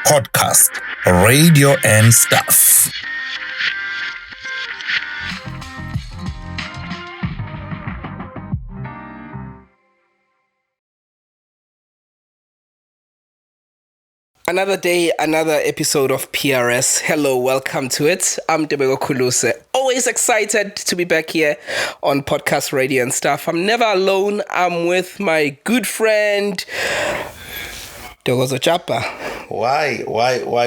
Podcast, Radio and Stuff. Another day, another episode of PRS. Hello, welcome to it. I'm Ntobeko Khuluse. Always excited to be back here on Podcast Radio and Stuff. I'm never alone. I'm with my good friend, Ntokozo Chapa. Why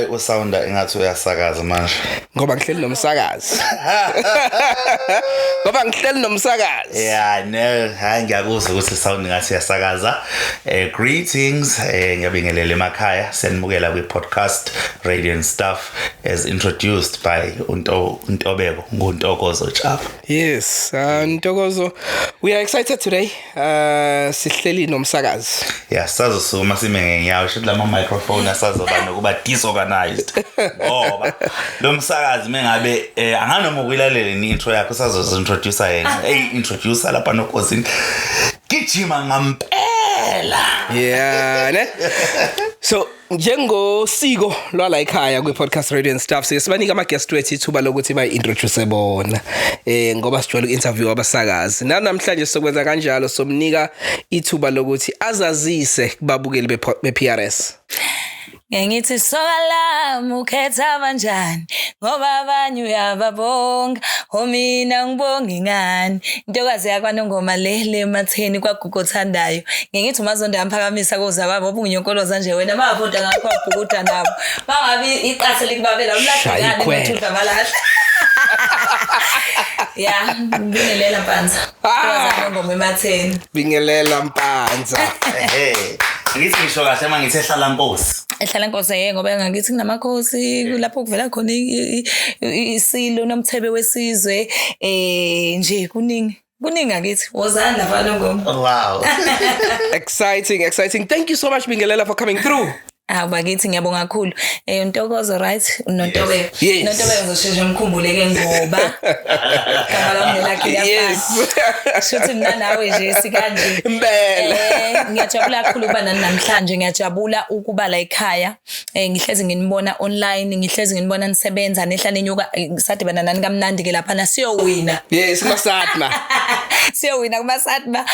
usounda engathi uyasakaza manje? Ngoba ngihleli nomsakazi. Ngoba ngihleli nomsakazi. Yeah, no, hayi, ngiyakuzwa ukuthi sound ngathi uyasakaza. Greetings, ngiyabingelela emakhaya. Siyanimukela kwi podcast Radio and Stuff as introduced by Unto Untobeko, nguNtokozo Chapa. Yes, Ntokozo, we are excited today. Sihleli nomsakazi. Yeah, sazosukuma sime ngenyawo, shuthi lama microphone asazoba nokuba disorganized. Ngoba lo msakazi mengabe anganoma ukuyilalela ni intro yakho, sazozintroduce yena. Hey, introducer lapha noKhozini. Gijima ngampela. Yeah, ne? So njengosiko lwala ekhaya kwi Podcast Radio and Stuff, sibanika ama guest wethu ithuba lokuthi bayi introduce bona. Ngoba sijwayele uku-interview abasakazi. Namhlanje sokwenza kanjalo, somnika ithuba lokuthi azazise kubabukeli be PRS. Ngithi soka lami, ukhetha kanjani? Ngoba abanye uyababonga, omina ngibonge ngani? Intokazi yakwaNongoma le ematheni kwaGugu othandayo. Ngithi uMazondo yamphakamisa kozakwabo, obunginyonkoloza nje wena mavota ngakho wabhukuda nabo. Bangabi iqathe likubabela Shaya umlahla ngani ikhwela. ngothutha malahla. Ya, ngibingelela Mpanza. Ah. Intokazi yakwaNongoma ematheni. Bingelela Mpanza. Ehe. Ngithi ngisho kahle mangithi ehlala nkosi. Ehlala nkosi, ye, ngoba ngakithi kunamakhosi lapho kuvela khona isilo nomthebe wesizwe, nje kuningi kuningi ngakithi, wozani lapha Nongoma. Wow. Exciting, exciting. Thank you so much, Bingelela, for coming through. Hawu bakithi, ngiyabonga kakhulu. Ntokozo, right? Nontobeko. Yes. Nontobeko ngizosheshe ngikhumbule ke ngoba igama lami nelakhe liyafana. Shuthi mina nawe nje sikanje. Impela. Ngiyajabula kakhulu ukuba nani namhlanje, ngiyajabula ukuba la ekhaya. Ngihlezi nginibona online, ngihlezi nginibona nisebenza nehla nenyuka, sadibana nani kamnandi ke lapha, siyowina. Yes, kumaSatma. Siyowina kumaSatma.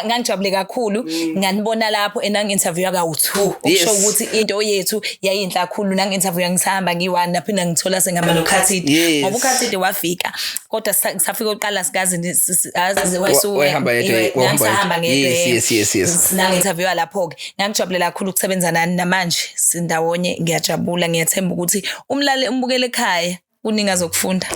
Ngangijabule kakhulu. Nganibona lapho enangi interview kawu2. Yes. Okusho ukuthi into yethu yayinhle kakhulu, nangi interview ngisahamba ngiyi-one, naphinda ngithola sengihamba noKhathide. Yes. Ngoba uKhathide wafika kodwa safika oqala sikaze aze Wayehamba yedwa, wahamba ngisahamba yedwa. ngedwa. Yes. Nangi interview lapho ke ngangijabulela kakhulu ukusebenza nani, namanje sindawonye, ngiyajabula, ngiyathemba ukuthi umlale umbukele ekhaya kuningi azokufunda.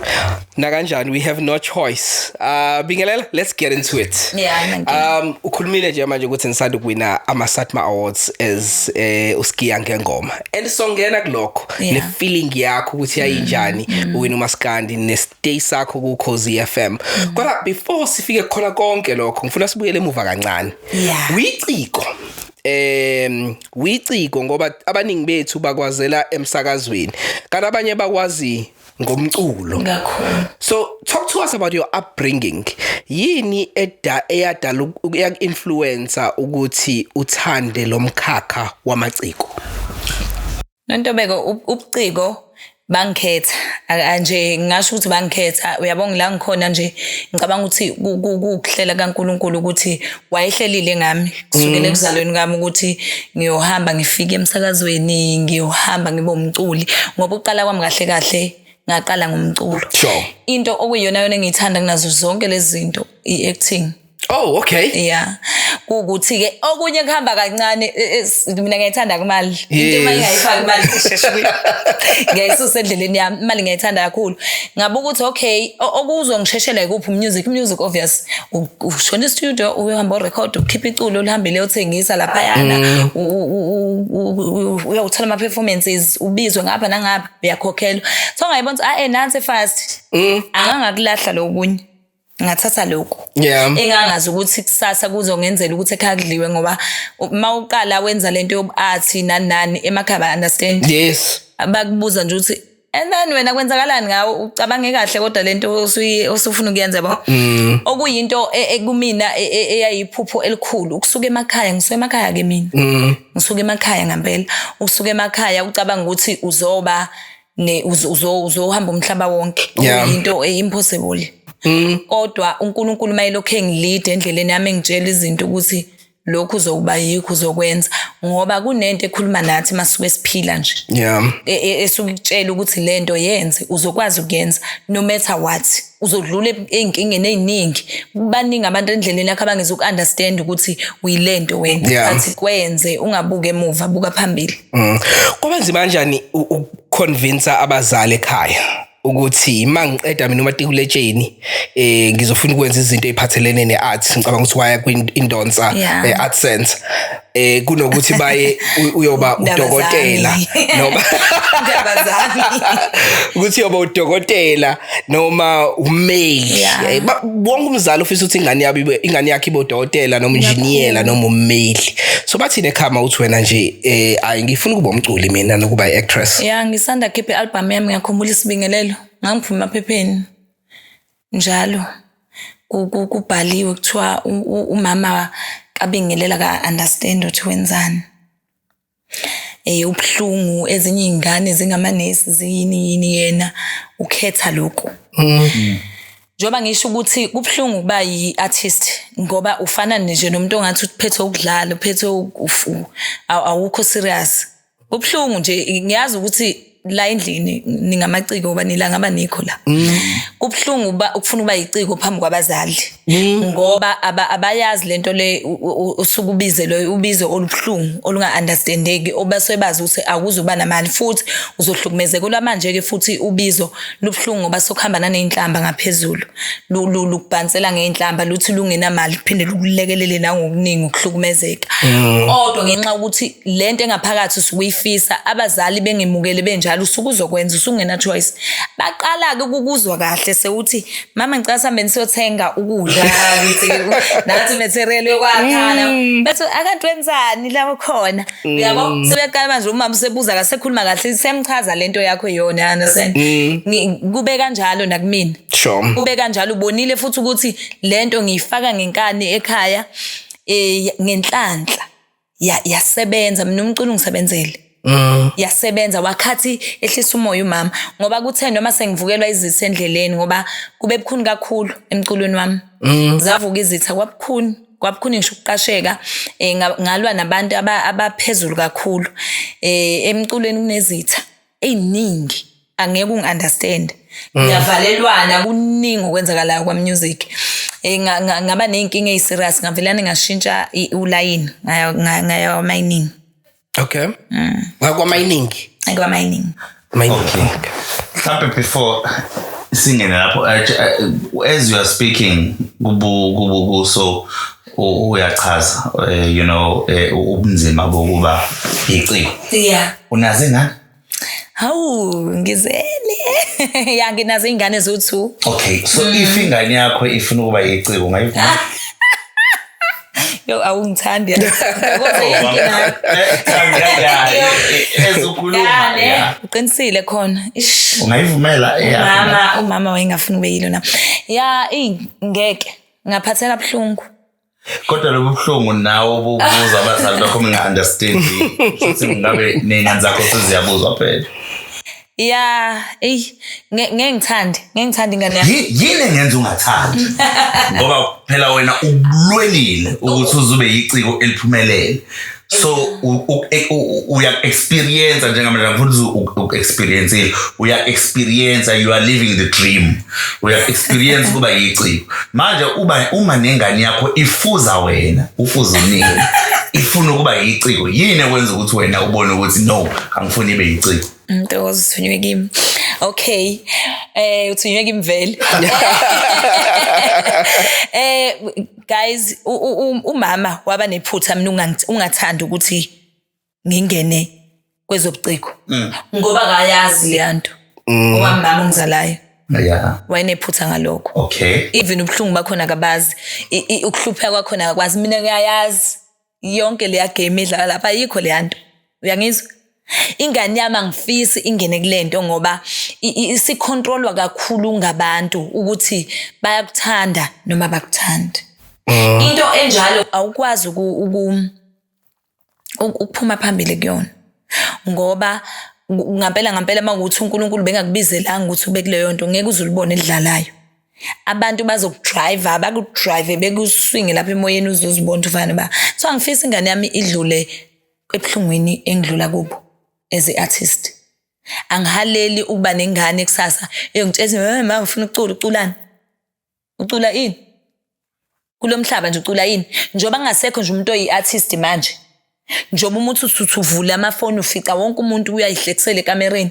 Nakanjani, we have no choice. Bingelela, let's get into it. Yeah, nankinga. Ukhulumile nje manje ukuthi nisanda kuwina ama Satma Awards as uSigiya Ngengoma. And songena kulokho ne feeling yakho ukuthi yayinjani uwina uMaskandi ne stay sakho ku Khozi FM. Kodwa before sifike khona konke lokho, ngifuna sibuyele emuva kancane. Wiciko. Wiciko ngoba abaningi bethu bakwazela emsakazweni. Kanti abanye bakwazi ngomculo. Kakhulu. So talk to us about your upbringing. Yini eyadala eyaku-influencer ukuthi uthande lo mkhakha wamaciko? Nontobeko, ubuciko bangikhetha. Nje ngingasho ukuthi bangikhetha. Uyabonga la ngikhona nje, ngicabanga ukuthi kukuhlela kaNkuluNkulu ukuthi wayehlelile ngami kusukela ekuzalweni kwami ukuthi ngiyohamba ngifike emsakazweni, ngiyohamba ngibe umculi, ngoba ukuqala kwami kahle kahle ngaqala ngomculo. Into okuyiyona yona engiyithanda kunazo zonke lezi zinto i-acting. Oh, okay. Yeah. Kuwukuthi ke okunye kuhamba kancane, mina ngiyayithanda imali. Into uma ngingayifaki imali isheshe ngiyayisusa endleleni yami. Imali ngiyayithanda kakhulu. Ngabuka ukuthi okay, okuzongisheshela ikuphi music, music obvious. Ushona e-studio, uyohamba urecord, ukhipha iculo, ulihambe liyothengisa laphayana. Uyothola ama performances, ubizwe ngapha nangapha, uyakhokhelwa. So ngayibona ukuthi, nansi fast. Angangakulahla lokunye. Ngathatha lokho. Engangazi ukuthi kusasa kuzongenzela ukuthi ekhaya kudliwe, ngoba uma uqala wenza lento yobu-art nani nani emakhaya ba understand. Abakubuza nje ukuthi And then wena kwenzakalani ngawe? Ucabange kahle kodwa lento osufuna ukuyenza, yabo, okuyinto kumina eyayiphupho elikhulu ukusuka emakhaya. Ngisuka emakhaya ke mina, ngisuka emakhaya ngempela. Usuka emakhaya ucabanga ukuthi uzoba ne uzohamba umhlaba wonke, okuyinto impossible, kodwa uNkulunkulu mayelokhu engi-lead endleleni yami, engitshela izinto ukuthi lokhu uzokuba yikho, uzokwenza, ngoba kunento ekhuluma nathi masuke siphila nje, esuke ikutshela ukuthi lento yenze, uzokwazi ukuyenza no matter what. Uzodlula ey'nkingeni ey'ningi, baningi abantu endleleni yakho abangeze uku-understand ukuthi uyilento wena, but kwenze, ungabuki emuva, buka phambili. Kwaba nzima kanjani ukuconvince abazali ekhaya ukuthi uma ngiqeda mina umatikuletsheni ngizofuna ukwenza izinto eziphathelene ne-art? Ngicabanga ukuthi waya kwindonsa art center kunokuthi baye uyoba Ndaba udokotela zami. noma Ndaba zami. ukuthi uyoba udokotela noma ummeli. Wonke umzali ufisa ukuthi ingane yakhe ibe udokotela noma injiniyela noma ummeli. So bathini ekhaya uthi wena nje ayi, ngifuna ukuba umculi mina nokuba i-actress? Ya, ngisanda khipha i-album yami. Ngiyakhumbula isibingelelo, ngangiphuma emaphepheni njalo, kubhaliwe kuthiwa umama kabingelela ka-understand ukuthi wenzani, ubuhlungu, ezinye iy'ngane zingamanesi, ziyini yini, yena ukhetha lokhu. Njengoba ngisho ukuthi kubuhlungu ukuba yi-artist, ngoba ufana nje nomuntu ongathi uphethe ukudlala, uphethe awukho serious. Kubuhlungu nje. Ngiyazi ukuthi la endlini ningamaciko, ngoba nila ngaba nikho la. Kubuhlungu uba ukufuna ukuba yiciko phambi kwabazali, ngoba abayazi lento le usuke ubizelwe, ubizo olubuhlungu olunga-understandeki, obase bazi ukuthi akuzuba namali futhi uzohlukumezeka olwamanje-ke. Futhi ubizo lubuhlungu ngoba sokuhamba naney'nhlamba ngaphezulu. Lukubhansela ngey'nhlamba, luthi lungenamali, kuphinde lukulekelele nangokuningi ukuhlukumezeka. Kodwa ngenxa yokuthi lento engaphakathi usuke uyifisa, abazali bengemukele benjalo, usuke uzokwenza, usungena choice. Baqala-ke ukukuzwa kahle sewuthi, "Mama, ngicela sihambe siyothenga ukudla." Ngithi, "Nathi material yokwakhana." Bethi, "Akanti wenzani la khona?" Uyabo, sebeyaqala manje, umama usebuza kasekhuluma kahle, semchaza lento yakho yona, understand? Kube kanjalo nakumina. Kube kanjalo, ubonile futhi ukuthi lento ngiyifaka ngenkani ekhaya, ngenhlanhla ya yasebenza. Mina umculo ungisebenzele, yasebenza. Wakhathi ehlisa umoya umama, ngoba kuthe noma sengivukelwa izitha endleleni, ngoba kube bukhuni kakhulu emculweni wami, zavuka izitha, kwabukhuni, kwabukhuni ngisho ukuqasheka. Ngalwa nabantu abaphezulu kakhulu. Emculweni kunezitha ey'ningi, angeke ungi-understand, ngiyavalelwana, kuningi okwenzakalayo kwa-music. Ngaba ney'nkinga ey'serious, ngavelane ngashintsha ulayini, ngaya kwa-mining. Okay, ngakwa-mining? Kwa-mining. Mining. Okay. Mhlambe before singene lapho, as you are speaking, kubu kuso uyachaza ubunzima bokuba iciko. Unazo ingane? Hawu, ngizele. Ya, nginazo iy'ngane ziwu-two. Okay, so if ingane yakho ifuna ukuba iciko, ungayivuma? Yo, awungithandi. Kodwa inkinga. Ezukhuluma. Ya, ne, uqinisile khona. Ish. Ungayivumela eyakho? Umama wayengafuni ube yilo na. Ya, ngeke. Ngaphatheka buhlungu. Kodwa lobu buhlungu nawe obubuza abazali bakho minga-understand, futhi ngabe ney'ngane zakho seziyabuzwa phela. Ya, eyi, ngeke ngithande, ngeke ngithande ingane yami. Yini engenza ungathandi? Ngoba phela wena ukulwelile ukuthi uzube yiciko eliphumelele, so uya-experience njengamanje, ngifuna ukuthi uku-experience-ile, uya-experience, you are living the dream, uya-experience kuba yiciko. Manje uba uma nengane yakho ifuza wena, ufuza unini, ifuna ukuba yiciko, yini ekwenza ukuthi wena ubone ukuthi no, angifuni ibe yiciko? Ntokozo, uthunywe kimi. Okay. Uthunywe kimi vele. Guys, umama waba nephutha, mina ungathandi ukuthi ngingene kwezobuciko. Ngoba akayazi le nto. Owami mama ongizalayo wayenephutha ngalokho. Even ubuhlungu bakhona akabazi. Ukuhlupheka kwakhona akakwazi. Mina ngiyayazi. Yonke leya game edlala lapha, ayikho leya nto. Uyangizwa? Ingane yami angifisi ingene kulento ngoba isicontrolwa kakhulu ngabantu ukuthi bayakuthanda noma bakuthandi. Into enjalo awukwazi ukuphuma phambili kuyona, ngoba ngampela ngampela mawukuthi uNkulunkulu bengakubizelanga ukuthi ube kuleyo nto, ngeke uze ulibone elidlalayo. Abantu bazokudrive, bakudrive bekuswinge lapha emoyeni uzozibona ukuthi ufana ba. So angifisi ingane yami idlule ebuhlungwini engidlula kubo as a-artist. Angihaleli ukuba nengane kusasa eyongitshela, "Hey mama, ngifuna ukucula." Uculani? Ucula ini? Kulo mhlaba nje ucula yini? Njengoba kungasekho nje umuntu oyi-artist manje, njengoba umuntu uthi uvule amafoni ufica wonke umuntu uyayihlekisela ekamereni,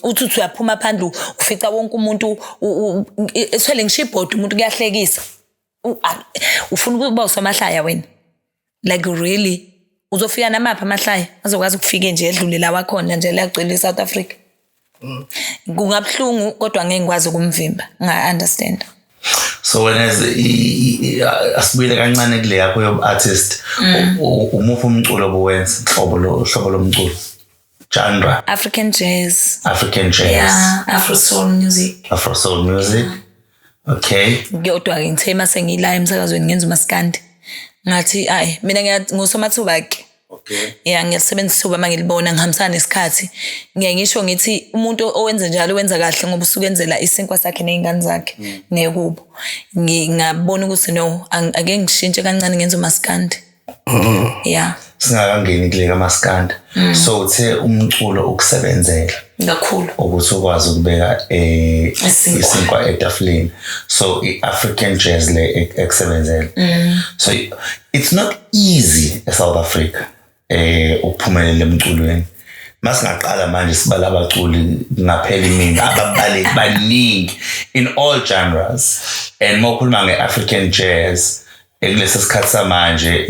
uthi uyaphuma phandle ufica wonke umuntu ethwele ngisho ibhodi, umuntu kuyahlekisa. Ufuna ukuba usomahlaya wena? Like really, uzofika namaphi amahlaya azokwazi ukufika nje edlule la wakhona nje la gcwele e-South Africa? Kungabuhlungu, kodwa ngeke ngikwazi ukumvimba, nga-understand. So wena as asibuyele kancane kule yakho yobu-artist. Umuphi umculo obuwenza, hlobo lomculo, genre? African jazz. African jazz. Yeah, Afro soul music. Afro soul music, okay. Kodwa-ke ngithe uma sengila emsakazweni ngenza umaskandi, ngathi ayi, mina ngusomathuba-ke. Ya, ngiyalisebenzisa ithuba uma ngilibona, ngihambisana nesikhathi. Ngiye ngisho ngithi umuntu owenza njalo wenza kahle, ngoba usuke enzela isinkwa sakhe ney'ngane zakhe nekubo. Ngabona ukuthi no, ake ngishintshe kancane ngenze umaskandi, ya. Singakangeni kule kamaskandi, so uthe umculo ukusebenzela Kakhulu. ukuthi ukwazi ukubeka Isinkwa. Isinkwa etafuleni. So i-African jazz le ekusebenzela. So it's not easy eSouth Africa ukuphumelela emculweni. Masingaqala manje sibala abaculi, kungaphela imini, ababaleki baningi in all genres, and mawukhuluma nge-African jazz kulesi sikhathi samanje,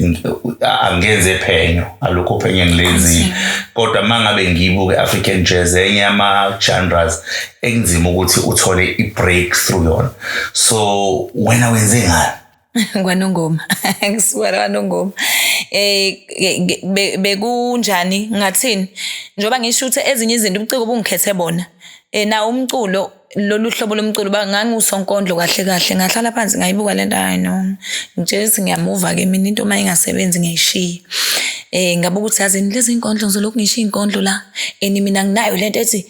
angenze phenyo, alukho phenyo engilenzile, kodwa mangabe ngiyibuke African jazz, enye yama genres ekunzima ukuthi uthole i-breakthrough yona. So wena wenze ngani? KwaNongoma, ngisuka kwaNongoma. Bekunjani, ngathini, njengoba ngisho ukuthi ezinye izinto ubuciko bungikhethe bona. Na umculo, lolu hlobo lomculo, ngangiwusonkondlo kahle kahle. Ngahlala phansi ngayibuka lento, hayi no, ngitshela ukuthi ngiyamuva ke mina, into uma ingasebenzi ngiyayishiya. Ngabuka ukuthi yazini, lezi inkondlo ngizolokhu ngisho iy'nkondlo la, and mina nginayo lento ethi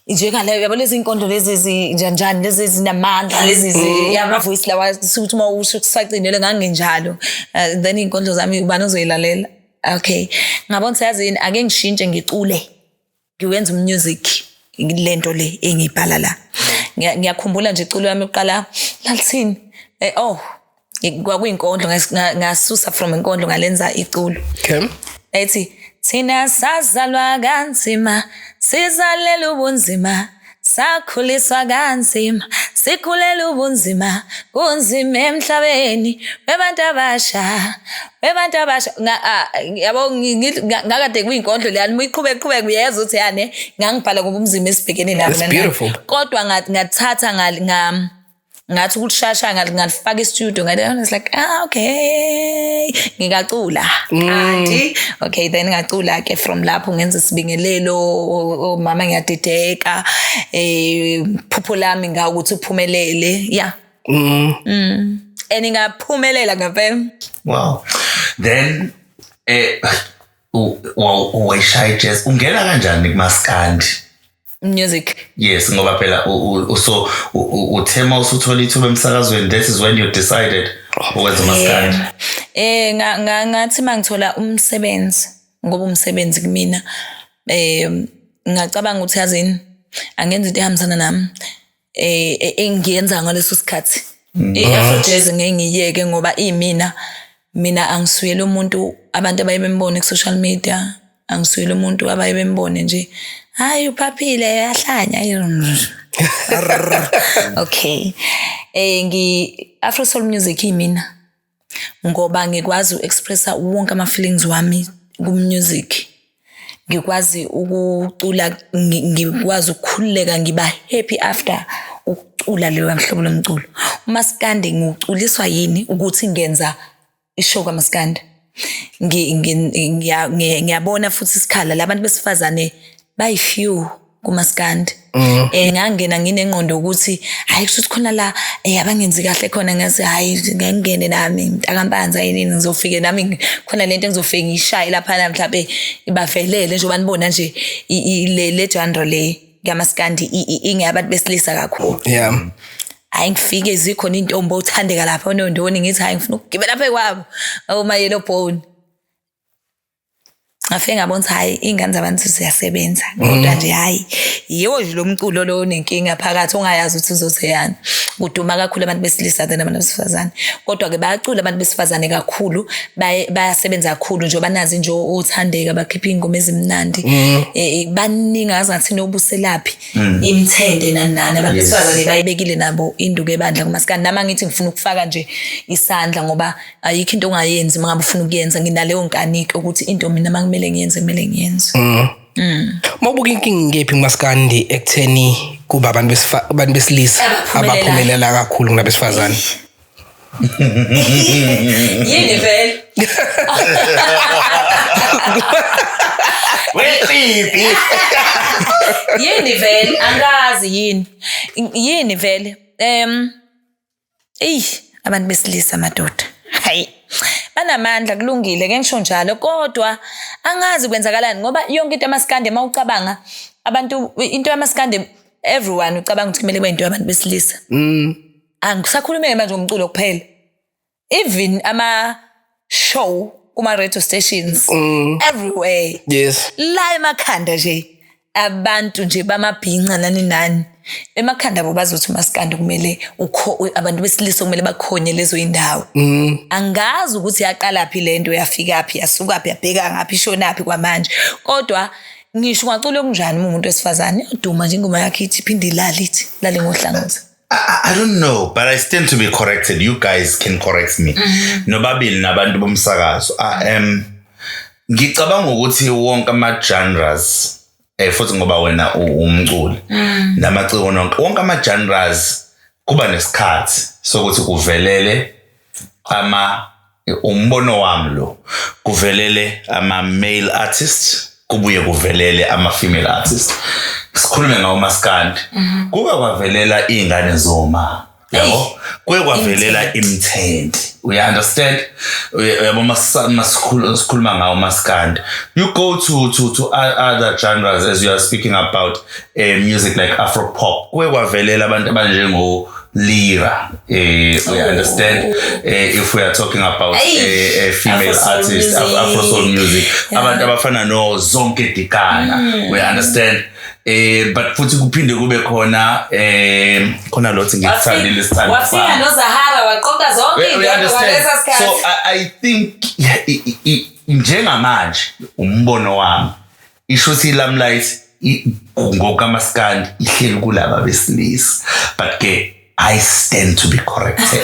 njengaleyo, yabo, lezi inkondlo lezi zinjanjani, lezi ezinamandla, lezi yama-voice lawa, ukuthi uma usho kusacindele. Nganginjalo. Then iy'nkondlo zami ubani ozoyilalela? Okay, ngabona ukuthi yazini, ake ngishintshe ngicule, ngiwenza umusic lento le engiyibhala la. Ngiyakhumbula nje iculo yami yokuqala lalithini, oh, kwakuyinkondlo, ngasusa from inkondlo ngalenza iculo. Ethi thina sazalwa kanzima, sizalela ubunzima, sakhuliswa kanzima, sikhulela ubunzima, kunzima emhlabeni webantu abasha, webantu abasha. Yabo, ngakade kuyinkondlo leyani, uma iqhubeka qhubeka uyezwa ukuthi yane ngangibhala ngoba umzimba esibhekene nabo. It's beautiful. Kodwa ngathatha ngathi ukushasha ngalifaka e-studio, ngathi, I was like, ah, okay, ngingacula kanti. Okay, then ngacula ke from lapho, ngenza isibingelelo, oh, mama ngiyadideka, phupho lami ngawukuthi uphumelele, yeah. And ngaphumelela ngempela. Wow, then wayishaya jazz, ungena kanjani kumaskandi? Music. Yes, ngoba phela so uthema usuthola ithuba emsakazweni, that is when you decided ukwenza umaskandi. Ngathi mangithola umsebenzi, ngoba umsebenzi kumina, ngacabanga ukuthi yazini, angenza into ehambisana nami engiyenza ngaleso sikhathi. I-Afro jazz ngeke ngiyeke ngoba imina, mina angisuyele umuntu abantu abaye bembone ku social media, angisuyele umuntu abaye bembone nje, hayi uphaphile, yahlanya. Okay, ngi Afro soul music imina ngoba ngikwazi uku-expressa wonke ama-feelings wami ku-music, ngikwazi ukucula, ngikwazi ukukhululeka, ngiba happy after ukucula leyo mhlobo lomculo. Umaskandi ngiwuculiswa yini ukuthi ngenza ishow kamaskandi. Ngiyabona futhi isikhala labantu besifazane bayi-few kumaskandi. Ngangena nginengqondo ukuthi hayi, kusho ukuthi khona la abangenzi kahle khona, ngathi hayi, ngingene nami mntakampanza yini, ngizofike nami khona lento engizofike ngiyishaye laphana, mhlawumbe ibavelele njengoba nibona nje le genre le yamaskandi ingeyabantu besilisa kakhulu. Hayi, ngifike zikhona intombi othandeka lapha onondoni, ngithi hayi, ngifuna ukugibela phe kwabo oma-yellow bone. Ngafike ngabona ukuthi hhayi, iy'ngane zabantu ziyasebenza, kodwa nje hhayi, yiwo nje lo mculo lo onenkinga phakathi ongayazi ukuthi uzotheyani. Kuduma kakhulu abantu besilisa than abantu besifazane, kodwa-ke bayacula abantu besifazane kakhulu, bayasebenza kakhulu njengoba nazi nje othandeka bakhipha iy'ngoma ezimnandi. Baningi, angazi ngathini, obuselaphi imithende nani nani, abantu besifazane bayibekile nabo induku ebandla kumaskandi. Nami angithi ngifuna ukufaka nje isandla, ngoba ayikho into ongayenzi uma ngabe ufuna ukuyenza. Nginaleyo nkanike ukuthi into mina uma kumele ngiyenze, kumele ngiyenze. Mawubuka, inkinga ngephi kumaskandi ekutheni kuba abantu besilisa abaphumelelayo. Abaphumelela kakhulu kunabesifazane? Yini vele? Wepipi. Yini vele? Angazi yini yini vele. Eyi, abantu besilisa madoda, hayi, banamandla, kulungile ke ngisho njalo, kodwa angazi kwenzakalani, ngoba yonke into yamaskandi, uma ucabanga abantu, into yamaskandi, everyone ucabanga ukuthi kumele kube into yabantu besilisa. Angisakhulumeke manje ngomculo kuphela, even ama-show kuma-radio stations everywhere, la emakhanda nje abantu nje bamabhinca nani nani, emakhanda abo bazothi umaskandi kumele abantu besilisa kumele bakhonye lezo indawo. Angazi ukuthi yaqalaphi lento, yafikaphi, yasukaphi, yabheka ngaphi, ishonaphi kwamanje, kodwa ngisho ungacula okunjani uma umuntu wesifazane, iyoduma nje ingoma yakhe, ithi iphinde ilale, ithi lale ngohlangothi. I don't know, but I stand to be corrected. You guys can correct me. Nobabili nabantu bomsakazo. Ngicabanga ukuthi wonke ama genres, futhi ngoba wena umculi namaciko nonke, wonke ama genres kuba nesikhathi sokuthi kuvelele ama, umbono wami lo, kuvelele ama male artists, kubuye kuvelele ama female artists. Sikhulume ngawo maskandi, kuke kwavelela izingane zoma, yabo, kuke kwavelela imthente, we understand. Uyabo, masikhuluma ngawo maskandi, you go to other genres, as you are speaking about music like afro pop, kuke kwavelela abantu abanjengo Lira, we understand, if we are talking about Hey, female Afro soul artists, music. Afro soul music, abantu abafana no Zonke Dikana, we understand, but futhi kuphinde kube khona khona lothi ngikuthandile sithando Wafika sami. noZahara waqoqa zonke We iy'ndondo understand. ngalesa sikhathi. So I think, yeah, njengamanje umbono wami isho ukuthi i-limelight ngokamaskandi ihleli kulaba besilisa, but ke I stand to be corrected.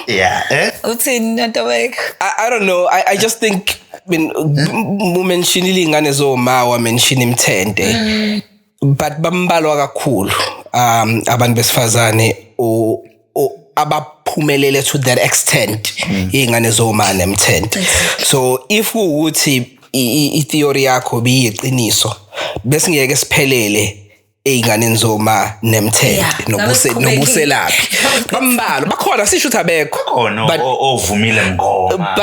Yeah, eh? Uthini, Ntombeko? I don't know. I just think min umentionile ingane zoma, wa mention imthente. But bambalwa kakhulu abantu besifazane o abaphumelele to that extent, ingane zoma nemthente. So if ukuthi i-theory yakho biyiqiniso, bese ngeke siphelele ey'nganeni zoma nemthente Ngabe siqhubekile. Nobuselaphi bambalwa bakhona, sisho ukuthi abekho. Khona But ovumile ngoma.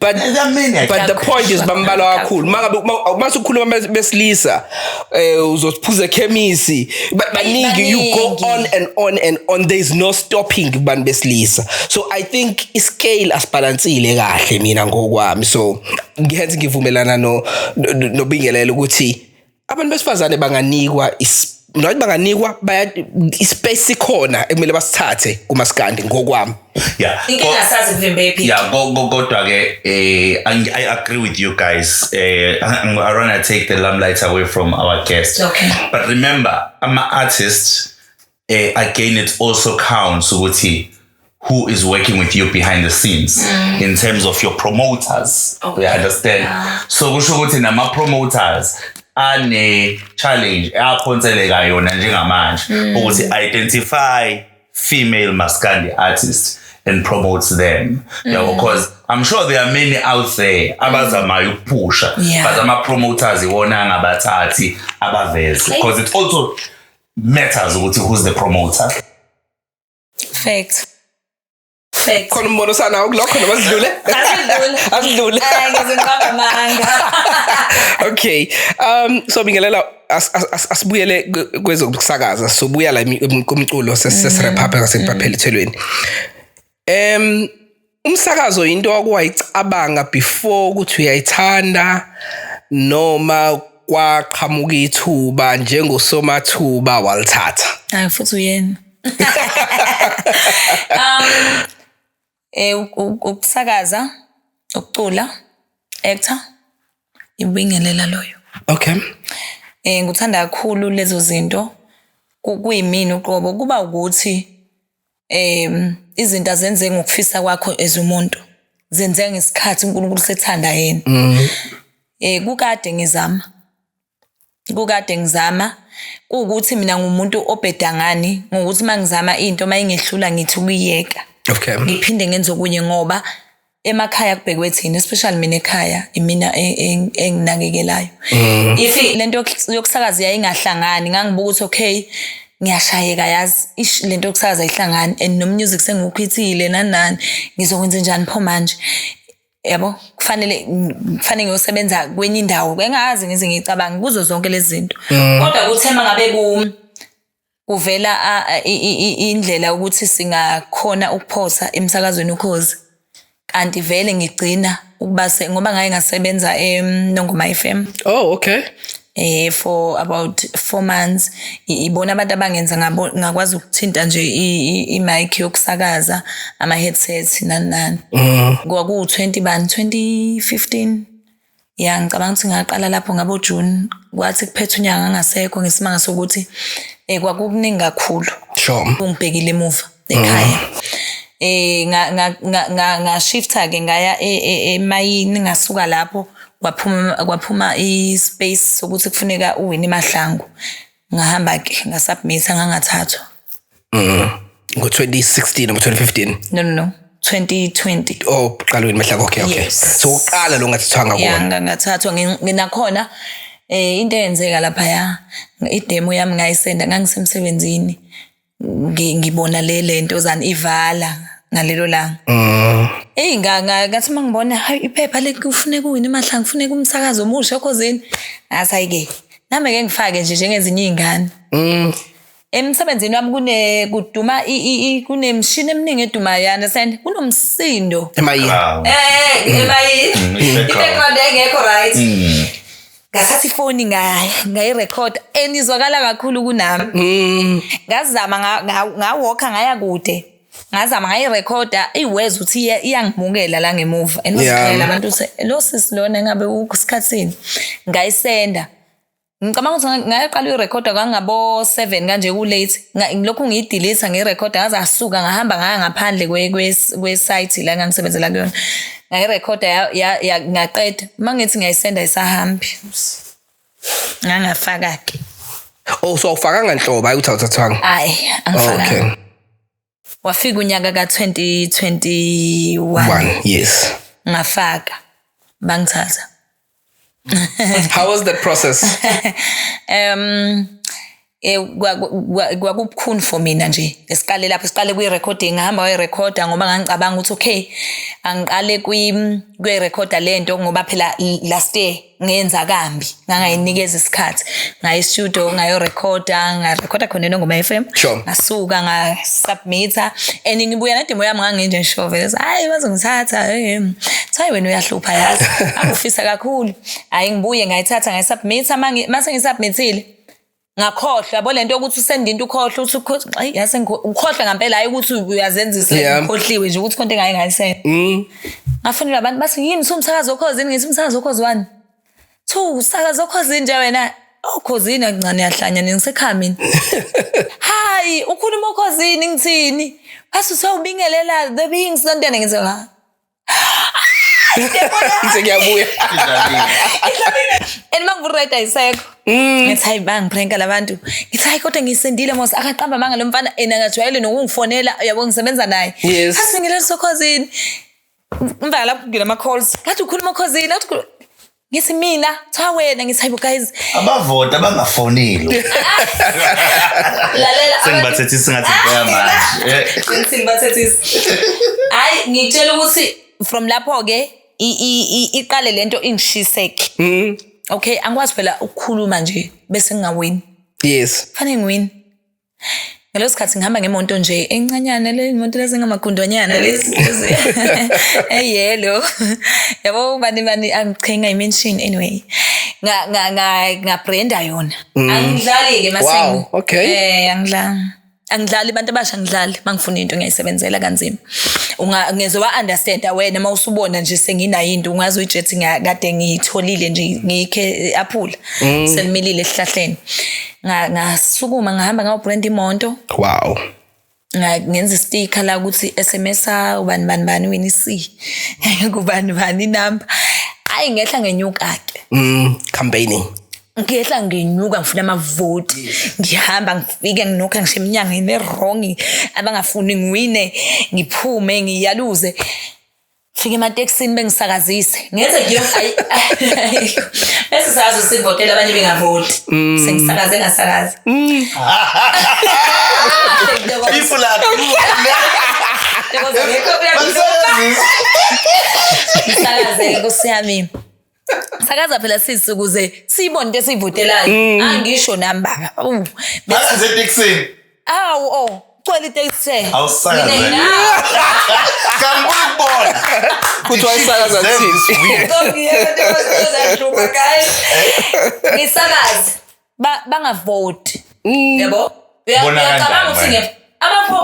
but There are many. but the point is bambalwa kakhulu. Mangabe mase ukhuluma besilisa, uzosiphuza ekhemisi, baningi, you go Baningi. on and on and on, there is no stopping kubantu besilisa. So I think iscale asibalansile kahle mina ngokwami, so ngihenze ngivumelana no nobingelela ukuthi abantu besifazane banganikwa not banganikwa, baya ispace sikhona ekumele basithathe kumaskandi ngokwami. Inkinga sazi kuvimbe phi. Yeah, kodwa ke I agree with you guys. I want to take the limelight away from our guest. Okay. But remember, ama artist, again, it also counts ukuthi who is working with you behind the scenes in terms of your promoters. We understand. So kusho ukuthi nama promoters ane challenge aphonseleka yona njengamanje ukuthi identify female maskandi artists. and promotes them, yabo, because I'm sure there are many out there abazamayo ukuphusha, but ama-promoters iwona angabathathi abaveze, because it also matters ukuthi who's the promoter. Fact. Fact. Khona umbono sanawo kulokho noma sidlule? Asidlule. Asidlule. Hayi, ngizoqamba amanga. Okay, so bingelela, asibuyele kwezokusakaza, sobuya la kumculo, sesirap up ngasepaphelithelweni. Umsakazo into okwayicabanga before ukuthi uyayithanda, noma kwaqhamuka ithuba njengosomathuba walithatha? Hayi, futhi uyena. Ukusakaza, ukucula, actor, ibingelela loyo. Ngikuthanda kakhulu lezo zinto. Kuyimina uqobo, kuba ukuthi izinto azenze ngokufisa kwakho as umuntu. Zenzeka ngesikhathi uNkulunkulu sethanda yena. Kukade ngizama. Kukade ngizama ukuthi mina ngumuntu obheda ngani, ngokuthi mangizama into mayingehlula ngithi ukuyiyeka. Ngiphinde ngenze okunye, ngoba emakhaya kubhekwe thina, especially mina ekhaya imina enginakekelayo. If lento yokusakaza yayingahlangani, ngangibuka ukuthi okay, ngiyashayeka yazi, ish, lento yokusakaza ayihlangani and no music sengiwukhithile nani nani, ngizokwenza njani pho manje? Yabo, kufanele ngiyosebenza kwenye indawo, bengazi ngize ngicabanga kuzo zonke lezi zinto. Kodwa kuthe mangabe kuvela indlela ukuthi singakhona ukuphosa emsakazweni Ukhozi, kanti vele ngigcina ukuba ngoba ngaye ngasebenza eNongoma FM. Oh, okay. For about 4 months, ibona abantu abangenza ngakwazi ukuthinta nje i-mic yokusakaza, ama headsets nani nani. Kwaku 20 bani 2015. Ya, ngicabanga ukuthi ngaqala lapho ngabo June, kwathi kuphethe unyaka ngasekho, ngesimanga sokuthi kwakukuningi kakhulu. Ungibhekile emuva ekhaya. Nga shifta ke ngaya emayini, ngasuka lapho kwaphuma i-space sokuthi kufuneka uWinnie Mahlangu. Ngahamba ke ngasubmit, ngangathathwa. Ngo 2016 noma 2015? No, no, no, 2020. Oh, qala uWinnie Mahlangu. Okay. Yes. So uqala lo ngathathwanga Yeah, kuwona. Ngathathwa nginakhona. Into eyenzeka lapha ya, idemo yami ngayisenda, ngangisemsebenzini. Ngibona le lento zani ivala ngalelo langa. Ey, ngathi mangibona, hayi, iphepha le kufuneka uWinnie Mahlangu, kufuneka umsakazo omusha Okhozini. Ngathi hayi ke, nami ke ngifake nje njengezinye izingane. Emsebenzini wami kune kuduma kunemishini eminingi edumayo, you understand? Kunomsindo. Emayini. Wow. Emayini. I-background. I-background engekho right. Ngathatha ifoni ngayirecord, enizwakala kakhulu kunami. Ngazama ngawalka ngaya kude. Ngazama ngayirecorda, iweza ukuthi iyangimukela la ngemuva. And ngixolela abantu ukuthi lo sisi lona ngabe ukusikhathini. Ngayisenda. Ngicabanga ukuthi ngaqala uyirecorda kwangabo 7 kanje ku late. Ngilokhu ngiyidelete ngiyirecorda, ngaze asuka ngahamba ngaya ngaphandle kwe site la ngangisebenzela kuyona. Ngayirecorda ngaqeda. Mangithi ngiyayisenda isahambi. Ngangafaka ke. Oh, so awufakanga nhlobo, hayi ukuthi awuthathwanga. Hayi, angifakanga. Okay. Wafika unyaka ka 2021. One, yes. Ngafaka. Bangithatha. How was that process? Kwakubukhuni for mina nje. Esiqale lapho, siqale kuyi-recording, ngahamba wayirecorda ngoba ngangicabanga ukuthi okay, angiqale kuyirecorda lento ngoba phela last year ngenza kambi, ngangayinikeza isikhathi. Ngaya studio ngayorecorda, ngarecorda khona eNongoma FM. Ngasuka ngasubmita and ngibuya nedemo yami nganginje ngisho vele, hayi bazongithatha, Hayi wena uyahlupha yazi. Angifisa kakhulu. Hayi ngibuye ngayithatha ngayisubmita, mase ngisubmithile ngakhohlwa, yabo lento yokuthi usende into ukhohlwe uthi hayi yase ukhohlwe ngempela, hayi ukuthi uyazenzisa, ukhohliwe nje ukuthi konke engaye ngayisenda. Ngafonela abantu bathi yini usumsakazo Okhozini, ngithi umsakazo Ukhozi 1. 2 usakazo Okhozini nje wena. Okhozini akuncane yahlanya ngisekhaya mina. Hayi ukhuluma Okhozini ngithini? Bathi usawubingelela the beings lantwana, ngithi ha. Ngithi ngiyabuya. And Ngamva ayisekho. Ngithi, "Hayi, bangipranka labantu." Ngithi, "Hayi, kodwa ngiyisendile mos, akaqamba amanga lo mfana, ena ngajwayele nokungifonela, uyabo, ngisebenza naye." Asibingelele sokhozini. Emva lapho kungena ama-calls, ngathi ukhuluma okhozini, ngathi ngithi mina, cha wena. Ngithi, "Hayibo guys." Abavoti abangafonile. Lalela. Sengibathethisa ngathi ngibheka manje. Qinisile, bathethisa. Hayi, ngitshela ukuthi from lapho-ke iqale lento ingishiseke. Okay, angikwazi phela ukukhuluma nje bese ngingawini. Fanele ngiwini. Ngaleso sikhathi ngihamba ngemoto nje encanyana, le moto lezi ngamagundwanyana lezi eyelo, yabo, bani bani, angichenga i-mention anyway. Nga nga nga ngabranda yona. Angidlali ke mase. Eh, angidlali. Angidlali, abantu abasha, angidlali. Mangifuna into ngiyayisebenzela kanzima. Unga ngeze wa understand wena mawusubona nje senginayo into, ungaze uyijethi kade ngiyitholile nje, ngikhe aphula selimilile esihlahleni. Ngasukuma ngahamba ngayobrand imoto. Ngenza istika la ukuthi SMS ubani bani bani wini C kubani bani inamba. Hayi, ngehla ngenyuka ke. Campaigning. Ngehla ngenyuka, ngifuna amavoti. Ngihamba, ngifike, nginokha ngisho eminyango ine-wrong, abangafuni ngiwine, ngiphume ngiyaluze, fike ematekisini bengisakazise, ngenze nje bese sazi sivotela abanye bengavoti, sengisakaze ngasakaza. Ifu lakho. Bakusakazisa. Ngisakaze, nkosi yami, sakaza phela sisi ukuze siyibone into esiyivotelayo. Angisho nami baba. Phakathi etekisini. Awu, oh, gcwele itekisi. Awusakaze. Kangifuna ukubona. Kuthi wayisakaza kuthini? Ngisakaze, bangavoti, yabo. Bona Uyacabanga kanjani ukuthi manje?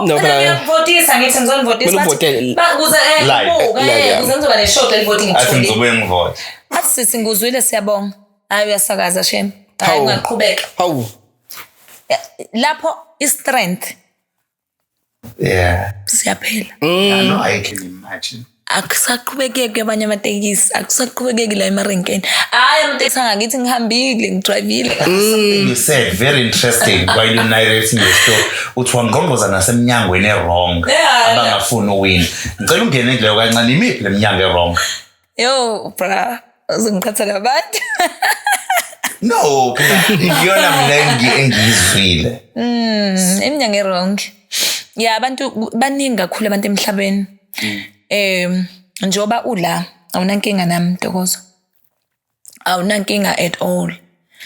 No, phela- ngiyavotisa, ngithi ngizonivotisa. Kumele uvote Ukuze Live. buka, Live, yeah. ukuze ngizoba neshoda elivoti Athi ngitholile. ngizobuye ngivote. Athi, "Sisi, nguzwile, siyabonga. Hayi, uyasakaza shem, hayi." Hawu. Ungaqhubeka. Hawu. Lapho i-strength siyaphela. I know, I can imagine. Akusaqhubekeki kwabanye amatekisi, akusaqhubekeki la emarenkeni. Hhayi, amatekisi angakithi, ngihambile, ngidrayivile. Something you said very interesting while you narrating your story, uthi wangqongqoza nasemnyangweni e-wrong abangafuni uwina. Ngicela ungene kuleyo kancane. Imiphi le minyango e-wrong? Yo bra, uzongiqhatha nabantu. No, phela iyona mina engiyizwile. Iminyango e-wrong ya, abantu baningi kakhulu, abantu emhlabeni. Njengoba ula, awunankinga nami, Ntokozo, awunankinga at all.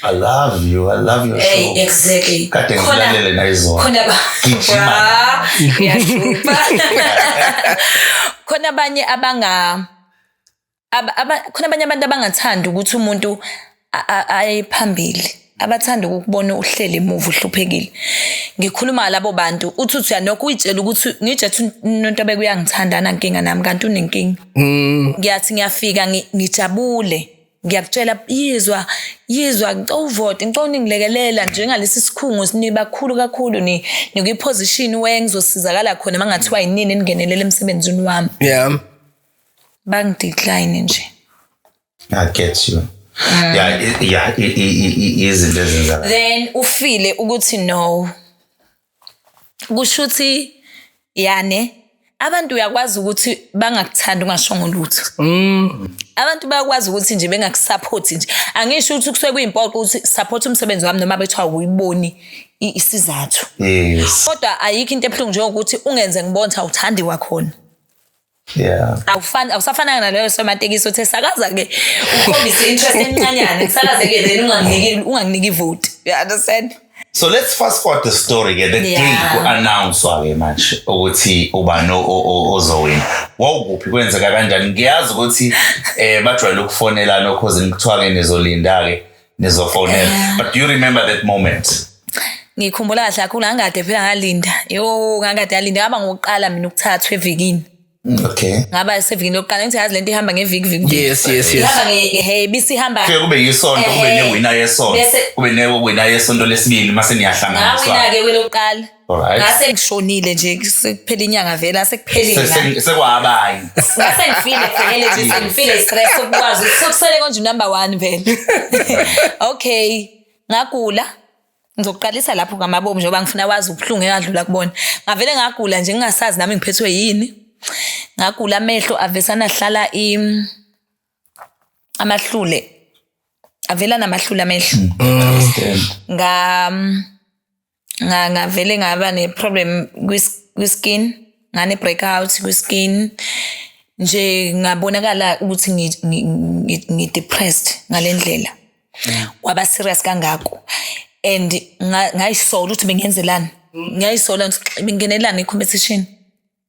I love you, I love your Hey, show. Exactly. Kade ngilalele nayizolo. Khona ba Gijima. Bra, uyahlupha. Khona abanye abanga khona abanye abantu abangathandi ukuthi umuntu aye phambili, abathanda ukukubona uhleli emuva uhluphekile. Ngikhuluma labo bantu, uthi uyanokho uyitshela ukuthi ngitshethe uNontobeko uyangithanda, anankinga nami, kanti unenkinga. Ngiyathi ngiyafika, ngijabule, ngiyakutshela, yizwa, yizwa, ngicela uvote, ngicela uningilekelela njengalesi sikhungo sinibakhulu kakhulu, ni nikwi-position where ngizosizakala khona uma ngathiwa yinini eningenelela emsebenzini wami. Bangidecline nje. I get you. Yeah, yeah, izinto ezenzakalayo. Then ufile ukuthi no, kusho ukuthi yane abantu uyakwazi ukuthi bangakuthandi ungashongo lutho. Abantu bayakwazi ukuthi nje bengakusupport nje. Angisho ukuthi kusuke kuyimpoqo ukuthi support umsebenzi wami noma bethiwa awuyiboni isizathu, kodwa ayikho into ebuhlungu njengokuthi ungenze ngibone ukuthi awuthandi wakhona. Awufani, awusafananga naleyo somatekisi uthe sakaza ke, ukhombise interest encanyana, ngisakaze ke, then unganginiki ivote, you understand? So let's fast forward the story ke, the day ku-announce-wa ke manje ukuthi ubani ozowina. Wawukuphi, kwenzeka kanjani? Ngiyazi ukuthi bajwayele ukufonelana okhozini, kuthiwa ke nizolinda ke, nizofonela. But do you remember that moment? Ngikhumbula kahle kakhulu. Ngangikade phela ngalinda, yo, ngangikade ngalinda. Ngaba ngokuqala mina ukuthathwa evikini. Okay. Ngaba sevikini lokuqala, ngithi yazi lento ihamba ngeviki viki. Yes. Ihamba nge bisihamba. Kufike kube yisonto, kube newina yesonto. Kube newina yesonto lesibili mase niyahlanganiswa. Ngawina-ke kwelokuqala. Alright. Ngase ngishonile nje, sekuphela inyanga vele, asekuphelile. Sekwabanye. Ngase ngifile vele nje, sengifile stress sokwazi ukuthi sokusele konje number 1 vele. Okay, ngagula. Ngizokuqalisa lapho ngamabomu njengoba ngifuna wazi ubuhlungu engadlula kubona. Ngavele ngagula nje ngingasazi nami ngiphethwe yini. Ngagula amehlo avesana hlala amahlule. Avela namahlule amehlo. Ngavele ngaba ne problem kwi-skin, ngane breakout kwi-skin. Nje ngabonakala ukuthi ngi depressed ngalendlela. Kwaba serious kangako. And ngayisola ukuthi bengenzelani. Ngayisola ukuthi bengenelani i-competition.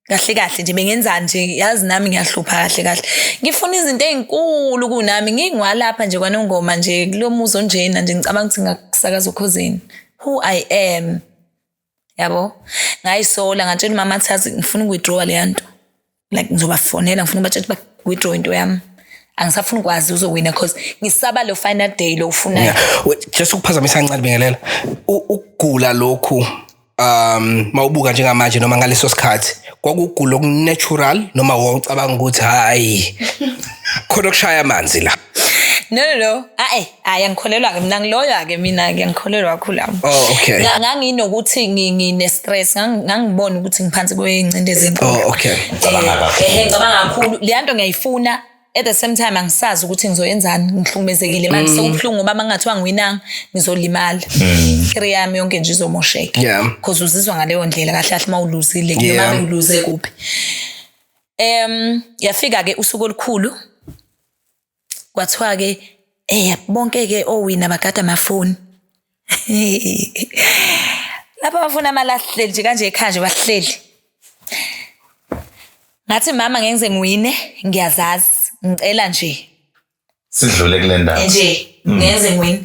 Kahle kahle nje bengenzani nje, yazi nami ngiyahlupha kahle kahle. Ngifuna izinto ezinkulu kunami, ngingwalapha nje kwaNongoma nje kulomuzi onjena nje, ngicabanga ukuthi ngakusakaza Okhozini. Who I am. Yabo? Ngayisola, ngatshela umama athi yazi ngifuna ukuwithdraw le nto. Like ngizobafonela, ngifuna ubatshela ukuthi withdraw into yami. Angisafuni ukwazi uzowina because ngisaba lo final day lo ufunayo. Yeah. Wait, just ukuphazamisa kancane Bingelela. Ukugula lokhu mawubuka njengamanje noma ngaleso sikhathi kwakugula okunatural noma wawucabanga ukuthi hayi khona okushaya amanzi la? No. Ayi angikholelwa ke mina, ngiloyo ke mina ke ngikholelwa kakhulu lapho. Oh, okay. Nganginokuthi ngine stress, ngangibona ukuthi ngiphansi kwengcindezi enkulu. Oh, okay. Ngicabanga kakhulu. Ngicabanga kakhulu. Le nto ngiyayifuna. At the same time angisazi ukuthi ngizoyenzani, ngihlukumezekile manje, sekubuhlungu ngoba mangathiwa ngiwinanga ngizolimala. Career yami yonke nje izomosheka. Because uzizwa ngaleyo ndlela kahle kahle mawuluzile, noma uluze kuphi. Yafika ke usuku olukhulu. Kwathiwa ke bonke ke owina bagada amafoni. Lapha amafoni amalahleli nje kanje ekhaya nje bahleli. Ngathi mama ngeke ngize ngiwine, ngiyazazi, ngicela nje sidlule kule ndawo nje, ngeke ngiwine.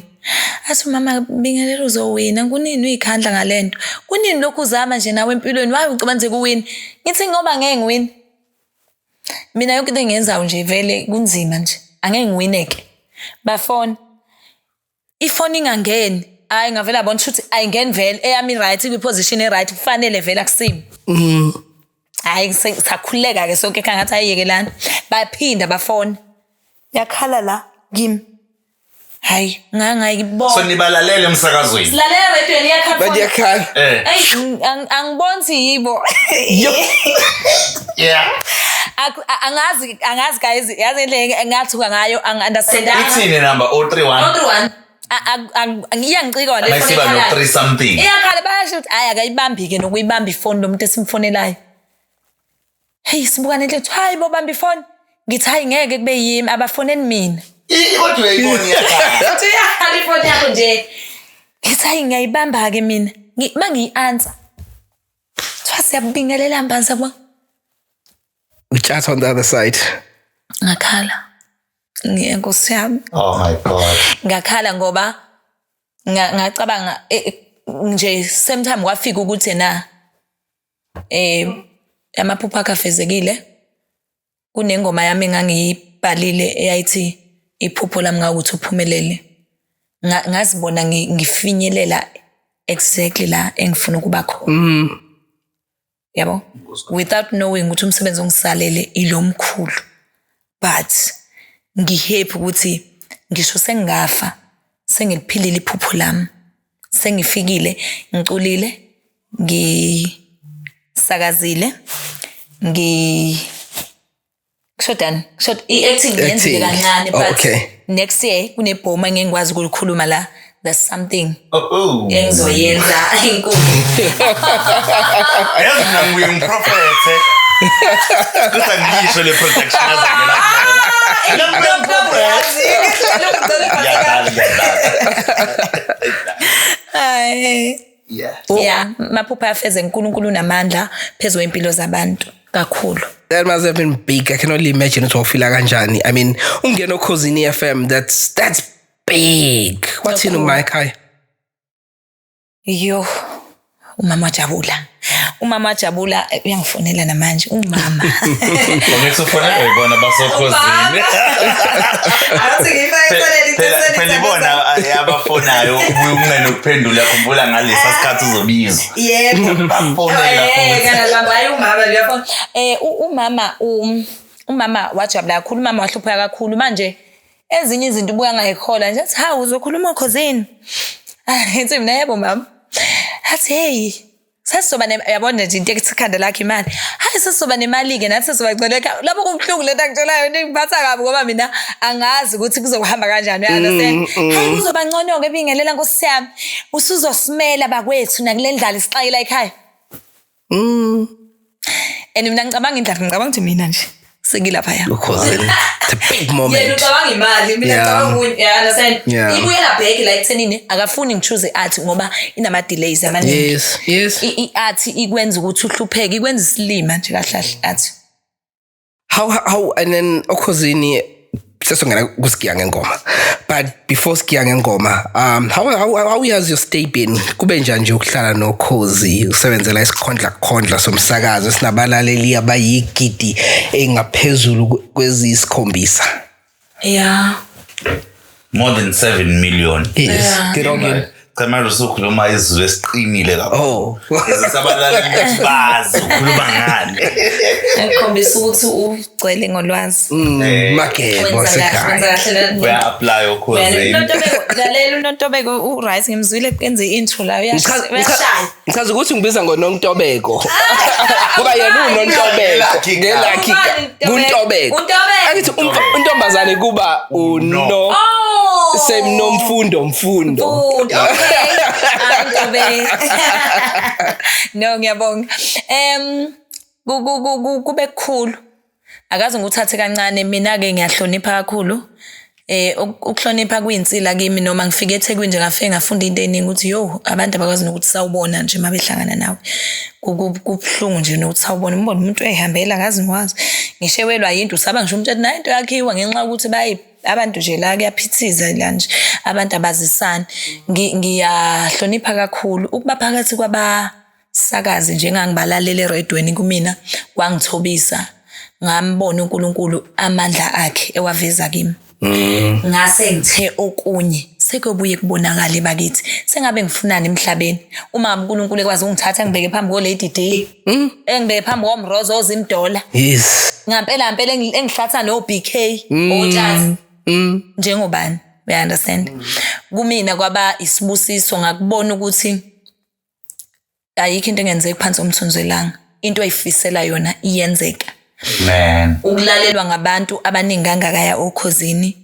Athi mama Bingelela uzowina, kunini uyikhandla ngalento? Kunini lokhu uzama nje nawe empilweni, why ucabanga nje kuwina? Ngithi ngoba ngeke ngiwine. Mina yonke into engiyenzayo nje vele kunzima nje, angeke ngiwineke. Bafona. Ifoni ingangeni. Hayi ngavela bona ukuthi ayingeni vele, eyami right kwi-position e-right, kufanele vele akusimi. Hayi sakhuleka ke sonke ekhaya, ngathi ayiyekelani. Baphinda bafona. Yakhala la kimi. Hayi ngangayibona. So nibalalele emsakazweni. Silalela radio iyakhala. Bathi yakhala. Hey angiboni yibo. Yeah. Angazi guys, yazi indlela engathuka ngayo, angi-understandanga. Ithini number 031? 031. Ngiyangicika le phone. Mayisiba no 3 something. Iyakhala bayasho ukuthi hayi akayibambi ke nokuyibamba ifoni lomuntu esimfonelayo. Hey sibukane nje, hayi bo bamba ifoni. Ngithi hayi ngeke kube yimi, abafoneni mina. Kodwa uyayibona iyakhala. Uthi iyakhala ifoni yakho nje. Ngithi hayi ngiyayibamba ke mina. Mangiyi-answer. Kuthiwa siyabingelela mbanza bo. We chat on the other side. Ngakhala. Ngiyenkosi yami. Oh my God. Ngakhala ngoba ngacabanga nje same time kwafika ukuthi na amaphupho akhe afezekile. Kunengoma yami engangiyibhalile eyayithi iphupho lami ngawukuthi uphumelele. Ngazibona ngifinyelela exactly la engifuna ukuba khona. Yabo, without knowing ukuthi umsebenzi ongisalele ilomkhulu, but ngihappy ukuthi ngisho sengingafa sengiliphilile iphupho lami, sengifikile, ngiculile, ngisakazile, ngishodani i-acting ngiyenzile kancane, but next year kunebhoma engingikwazi ukulikhuluma la. There's something engizoyenza enkulu. Yazi mina ngiyumprofethe. Kuthi angisho le protection azangena. Hayi. Yeah. Maphupho afeze uNkulunkulu unamandla phezulu kwempilo zabantu kakhulu. That must have been big. I can only imagine ukuthi wafila kanjani. I mean, ungena Okhozini FM, that's big. Wathini uma ekhaya? Yo, umama wajabula. Umama wajabula, uyangifonela namanje umama. Ngithi ufonela uyibona basokhozini. Athi ngifake Phela ibona abafonayo ubuye unqene ukuphendula, khumbula ngalesa sikhathi uzobizwa. Yebo. Bafonela futhi. Kanti hayi, umama uyafona. Umama umama wajabula kakhulu, umama wahlupheka kakhulu. Manje ezinye izinto ubuya ngayikhola nje, athi, "Hawu, uzokhuluma okhozini?" Ngithi mina, "Yebo mama." Athi, "Hey, sesizoba ne, yabona nje into ethi ikhanda lakhe imali. Hayi, sesizoba nemali-ke nathi, sesizoba ngcono ekhaya." Lapho kubuhlungu lento angitshelayo, into ingiphatha kabi ngoba mina angazi ukuthi kuzohamba kanjani, you understand? "Hayi, kuzoba ngcono-ke, Bingelela, nkosi yami, usuzosimela bakwethu nakule ndlala isixakela ekhaya." And mina ngicabanga indlala, ngicabanga ukuthi mina nje sengilaphaya. Ukhozini, it's a big Yena moment. ucabanga imali, mina ngicabanga okunye, you understand? Ibuyela back la ekuthenini akafuni ngi-choose i-art ngoba inama-delays amaningi. I-art ikwenza ukuthi uhlupheke, ikwenza isilima nje kahle kahle art. How and then okhozini sesongena kusigiya ngengoma, but before sigiya ngengoma, how has your stay been? Kube njani nje ukuhlala nokhozi, usebenzela isikhondla khondla somsakazo esinabalaleli abayigidi engaphezulu kwezisikhombisa? Yeah. More than 7 million. Yes. Yeah. Get on. Cha, manje usukhuluma isiZulu esiqinile kakhulu. Oh. Sabalaleli ukuthi bazi ukhuluma ngani. Ngikhombisa ukuthi ugcwele ngolwazi. Magebo Wenza kahle, wenza asekhaya. kahle. Uya-apply okhozini. Unontobeko, lalela, unontobeko u-right, ngimzwile enze i-intro la, uyashaya. Ngichaza ukuthi ngibiza ngoNontobeko ngoba yena uNontobeko ngelakhi. Ubani Ntobeko? Kuntobeko. Untobeko. Akithi untombazane kuba uno Oh! semnomfundo mfundo. Mfundo, okay. Hayi, Ntobeko. No, ngiyabonga. Kube kukhulu. Akaze nguthathe kancane, mina ke ngiyahlonipha kakhulu. Ukuhlonipha kuyinsila kimi. Noma ngifike eThekwini nje, ngafike ngafunda into eningi ukuthi yo, abantu abakwazi nokuthi sawubona nje mabehlangana nawe. Kubuhlungu nje nokuthi sawubona, umbone umuntu eyihambela ngazi ngwazi. Ngishewelwa yinto usaba ngisho umtshela nayo into yakhiwa ngenxa yokuthi bayi abantu nje la kuyaphithiza la nje, abantu abazisani. Ngiyahlonipha kakhulu ukuba phakathi kwabasakazi njengangibalalela eredweni. Kumina kwangithobisa, ngambona uNkulunkulu amandla akhe ewaveza kimi. Ngase ngithe okunye sekuyobuye kubonakale bakithi, sengabe ngifunani emhlabeni uma ngabe uNkulunkulu ekwazi ukungithatha ngibeke phambi ko-Lady D, engibeke phambi koMrozo oZimdola, ngampela ngampela engihlatha no-BK oTshazi njengobani, you understand? Kumina kwaba isibusiso, ngakubona ukuthi ayikho into engenzeki phansi komthunzi welanga, into oyifisela yona iyenzeka. Man. Ukulalelwa ngabantu abaningi kangakaya okhozini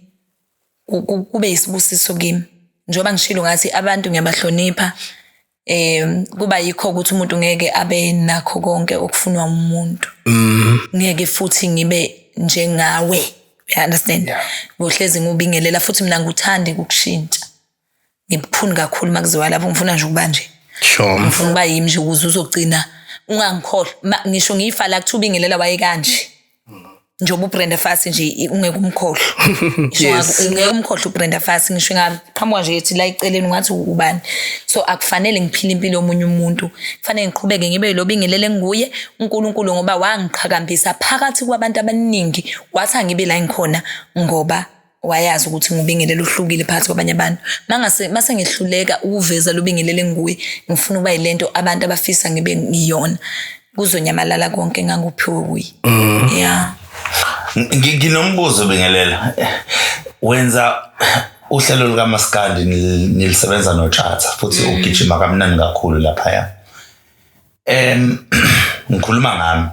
kube isibusiso kimi. Njengoba ngishilo ngathi abantu ngiyabahlonipha, kuba yikho ukuthi umuntu ngeke abe nakho konke okufunwa umuntu, ngeke futhi ngibe njengawe, you understand? Ngohlezi ngubingelela futhi mina ngikuthandi ukushintsha, ngibukhuni kakhulu makuziwa lapho, ngifuna nje ukuba nje ngifuna ukuba yimi nje ukuze uzogcina ungangikhohlwa. Ngisho ngifa la kuthiwa ubingelela wayekanje, njengoba uBrenda Fassie nje, ungeke umkhohlwe. Ngisho ungeke umkhohlwe uBrenda Fassie, ngisho ingaqhamuka nje ethi la eceleni ungathi ubani. So akufanele ngiphile impilo yomunye umuntu, kufanele ngiqhubeke ngibe lo bingelele nguye uNkulunkulu, ngoba wangiqhakambisa phakathi kwabantu abaningi, wathi angibe la ngikhona ngoba wayazi ukuthi ngubingelele uhlukile phakathi kwabanye abantu. Mangase mase ngihluleka ukuveza lobingelele nguye, ngifuna ukuba yilento abantu abafisa ngibe ngiyona, kuzonyamalala konke enganguphiwe kuye, yeah. Nginombuzo Bingelela. Wenza uhlelo lukaMaskandi, nilisebenza noTshatha futhi ugijima kamnandi kakhulu laphaya. Ngikhuluma ngami.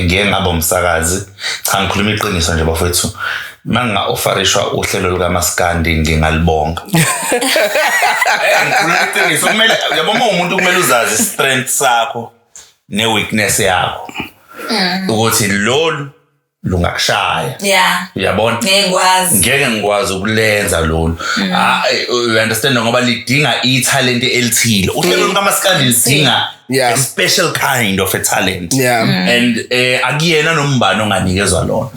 Ngiye ngaba umsakazi. Cha, ngikhuluma iqiniso nje bafethu. Manga offerishwa uhlelo lukaMaskandi ngingalibonga. Ngikhuluma iqiniso, kumele yabo uma umuntu kumele uzazi strength sakho ne weakness yakho. Ukuthi lolu lungakushaya. Uyabona? Ngeke ngikwazi. Ngeke ngikwazi ukulenza lolu. Ah, you understand, ngoba lidinga italent elithile. Uhlelo lukaMaskandi lidinga a special kind of a talent. And akuyena nombani onganikezwa lona.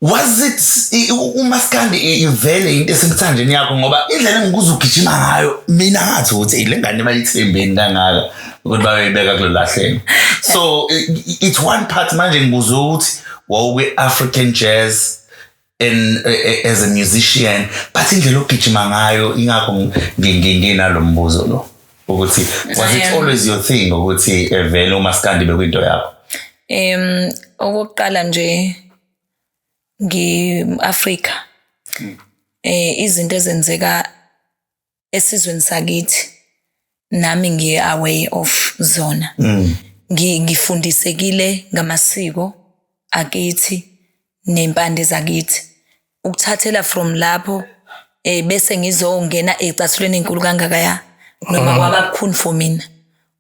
Was it umaskandi ivele into esemthanjeni yakho? Ngoba indlela engikuze ugijima ngayo mina ngathi ukuthi le ngane bayithembeni kangaka ukuthi bayoyibeka kulolu lahlelo. So it's one part manje ngibuza ukuthi wawukwi-African jazz and as a musician, but indlela ogijima ngayo, ingakho nginalo mbuzo lo ukuthi was it always your thing ukuthi vele umaskandi bekuyinto yakho? Okokuqala nje, ngi-Afrika. Izinto ezenzeka esizweni sakithi nami ngiye aware of zona. Ngifundisekile ngamasiko akithi nempande zakithi. Ukuthathela from lapho bese ngizongena ecathulweni enkulu kangakaya, noma kwaba bukhuni for mina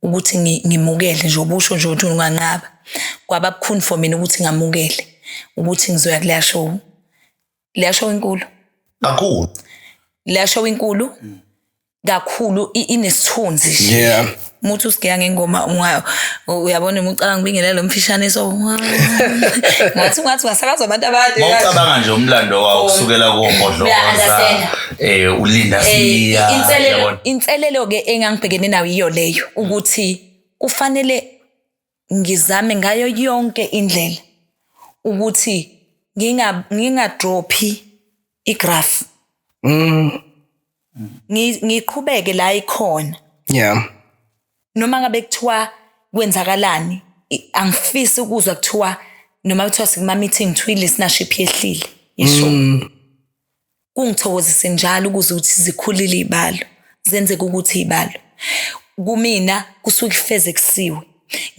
ukuthi ngimukele nje, ubusho nje ukuthi unganqaba, kwaba bukhuni for mina ukuthi ngamukele ukuthi ngizoya kuleya show. Leya show inkulu kakhulu. Leya show inkulu kakhulu, inesithunzi nje. Umuthi usigeya ngengoma, uyabona uma ucabanga ngibingelela lo mfishane, so ngathi ungasakazwa abantu abade. Mawucabanga nje umlando wawo kusukela koMbodloza, Uya-understand. uLinda Siya, Inselelo, yabona. Inselelo ke engangibhekene nayo iyo leyo, ukuthi kufanele ngizame ngayo yonke indlela ukuthi ngingadrophi igraph, ngiqhubeke la ikhona, noma ngabe kuthiwa kwenzakalani. Angifisi ukuzwa kuthiwa, noma kuthiwa sikuma meeting, kuthiwa i-listenership yehlile yeshow. Kungithokozise njalo ukuze ukuthi zikhulile iy'balo, zenzeke ukuthi iy'balo kumina kusuke kufezekisiwe,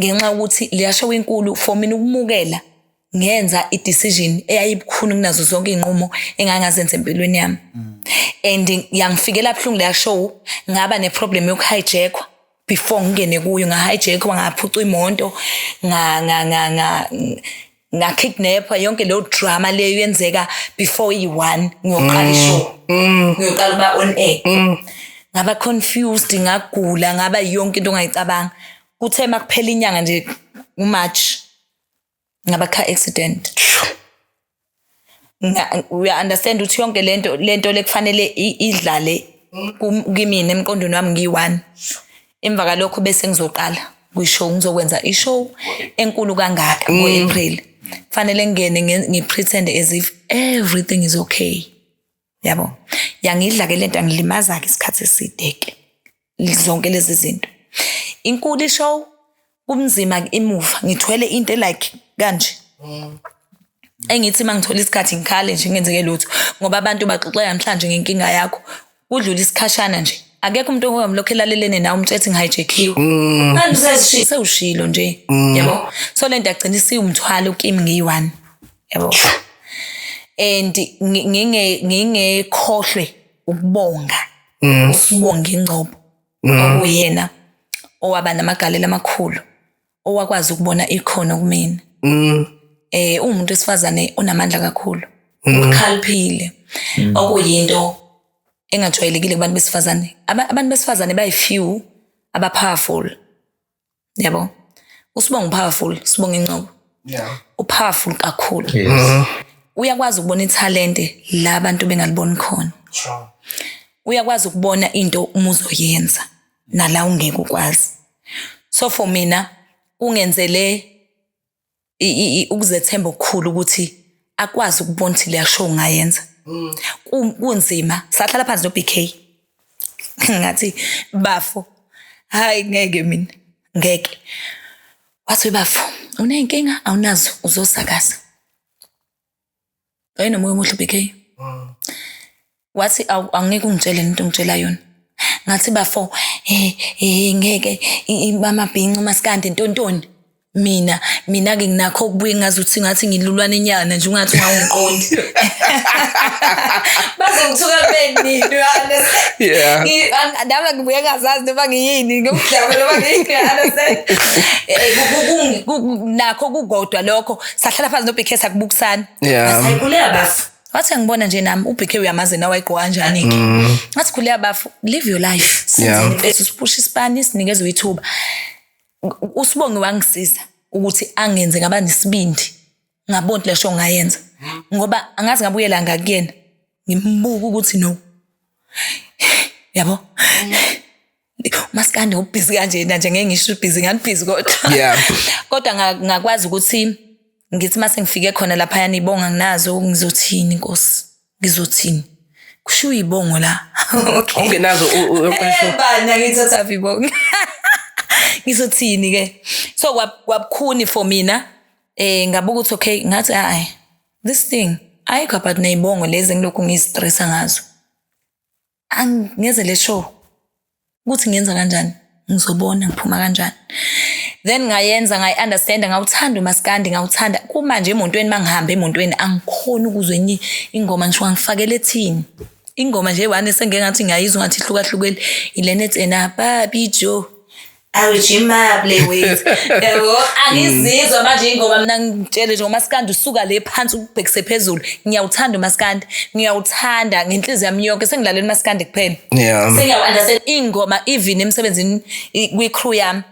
ngenxa yokuthi leya show inkulu for mina ukumukela. Ngenza i-decision eyayibukhuni kunazo zonke iy'nqumo engangazenza empilweni yami, and yangifikela buhlungu leya show. Ngaba ne-problem yokuhijackwa before ngingene kuyo. Ngahijackwa, ngaphucwa imoto, nga nga nga nga ngakidnapwa, yonke leyo drama leyo yenzeka before iyi-1 ngiyoqala ishow, ngiyoqala ukuba on air. Ngaba confused, ngagula, ngaba yonke into ongayicabanga. Kuthe makuphela inyanga nje, uMarch, ngaba car accident. Uya understand ukuthi yonke lento lekufanele idlale kimina emqondweni wami ngiyi-one, emva kalokho bese ngizoqala kwishow, ngizokwenza ishow enkulu kangaka ngo-April, kufanele ngingene ngi-pretend as if everything is okay, yabo. Yangidla ke lento, angilimaza-ke isikhathi eside-ke zonke lezi zinto. Inkulu ishow, kunzima emuva, ngithwele into like kanje, engithi uma ngithola isikhathi ngikhale nje, ngenzeke lutho, ngoba abantu baxoxa namhlanje ngenkinga yakho, kudlula isikhashana nje, akekho umuntu ongomlokhu elalelene nawe umtshela ethi ngihijackiwe. Manje sewushilo nje, yabo. So lento yagcina isiwumthwalo kimi ngiyi-one, yabo, and ngingekhohlwe ukubonga uSibonga Ingcobo, okuyena owaba namagalelo amakhulu, owakwazi ukubona ikhono kumina. Uwumuntu wesifazane onamandla kakhulu, ukhaliphile, okuyinto engajwayelekile kubantu besifazane. Abantu besifazane bayi-few aba-powerful, yabo. USibonga powerful, Sibonga Ingcobo upowerful kakhulu. Uyakwazi ukubona ithalente la abantu bengaliboni khona. Uyakwazi ukubona into uma uzoyenza nala ungeke ukwazi. So for mina kungenzele ukuzethemba okukhulu ukuthi akwazi ukubona ukuthi leya show ngayenza. Kunzima, sahlala phansi no-BK, ngathi, "Bafo, hayi, ngeke mina, ngeke." Wathi, "Bafo, uney'nkinga awunazo, uzosakaza." Wayenomoya omuhle uBK. Wathi, "Angeke ungitshele lento ongitshela yona." Ngathi, "Bafo, ngeke, amabhinca, umaskandi, ntontoni." Mina-ke nginakho ukubuye ngazuthi ngathi ngilulwane inyana nje, ungathi ungawungiqondi. Bazongithuka benini, you understand? Yeah. Nami ngibuye ngazazi noma ngiyini, ngomhlaba noma ngiyini, you understand? Nakho kukodwa lokho, sahlala phansi no-BK, sakubukisana. Ngathi, "Khuleka bafo." Wathi, "Ngibona nje nami uBK uyamazi nawe, wayigqoka kanjani-ke." Ngathi, "Khuleka bafo, live your life." Senzeni mfethu, siphushe isipani, sinikezwe ithuba. USibonge wangisiza ukuthi angenze ngaba nesibindi, ngabona ukuthi le show ngayenza. Ngoba angazi ngabuyela ngakuyena, ngimbuka ukuthi no, yabo, maskandi ubhizi kanjena nje, ngeke ngisho ubhizi ngani, busy kodwa. Kodwa ngakwazi ukuthi ngithi mase ngifike khona laphayana, ibonga nginazo, ngizothini Nkosi, ngizothini, kushiwo ibongo la, okay. Ungenazo uqasho. Bana ngithatha ibongo, ngizothini ke? So kwabukhuni for mina. Ngabuka ukuthi okay, ngathi hayi, this thing ayikho about neyibongo lezi engilokhu ngizistressa ngazo, angeze le show ukuthi ngenza kanjani, ngizobona ngiphuma kanjani. Then ngayenza, ngayi-understanda, ngawuthanda umaskandi, ngawuthanda. Kumanje emontweni, uma ngihambe emontweni, angikhoni ukuzwa enye ingoma, ngisho ngangifakele ethini ingoma nje one esengike ngathi ngiyayizwa ngathi ihlukahlukene, ilena ethi ena "Papi Joe awujimable wait", yabo. Angizizwa manje ingoma mina, ngitshele nje umaskandi usuka le phansi ubhekise phezulu. Ngiyawuthanda umaskandi, ngiyawuthanda ngenhliziyo yami yonke, sengilalela umaskandi kuphela. Sengiyawu-understand ingoma, even emsebenzini, kwi-crew yami,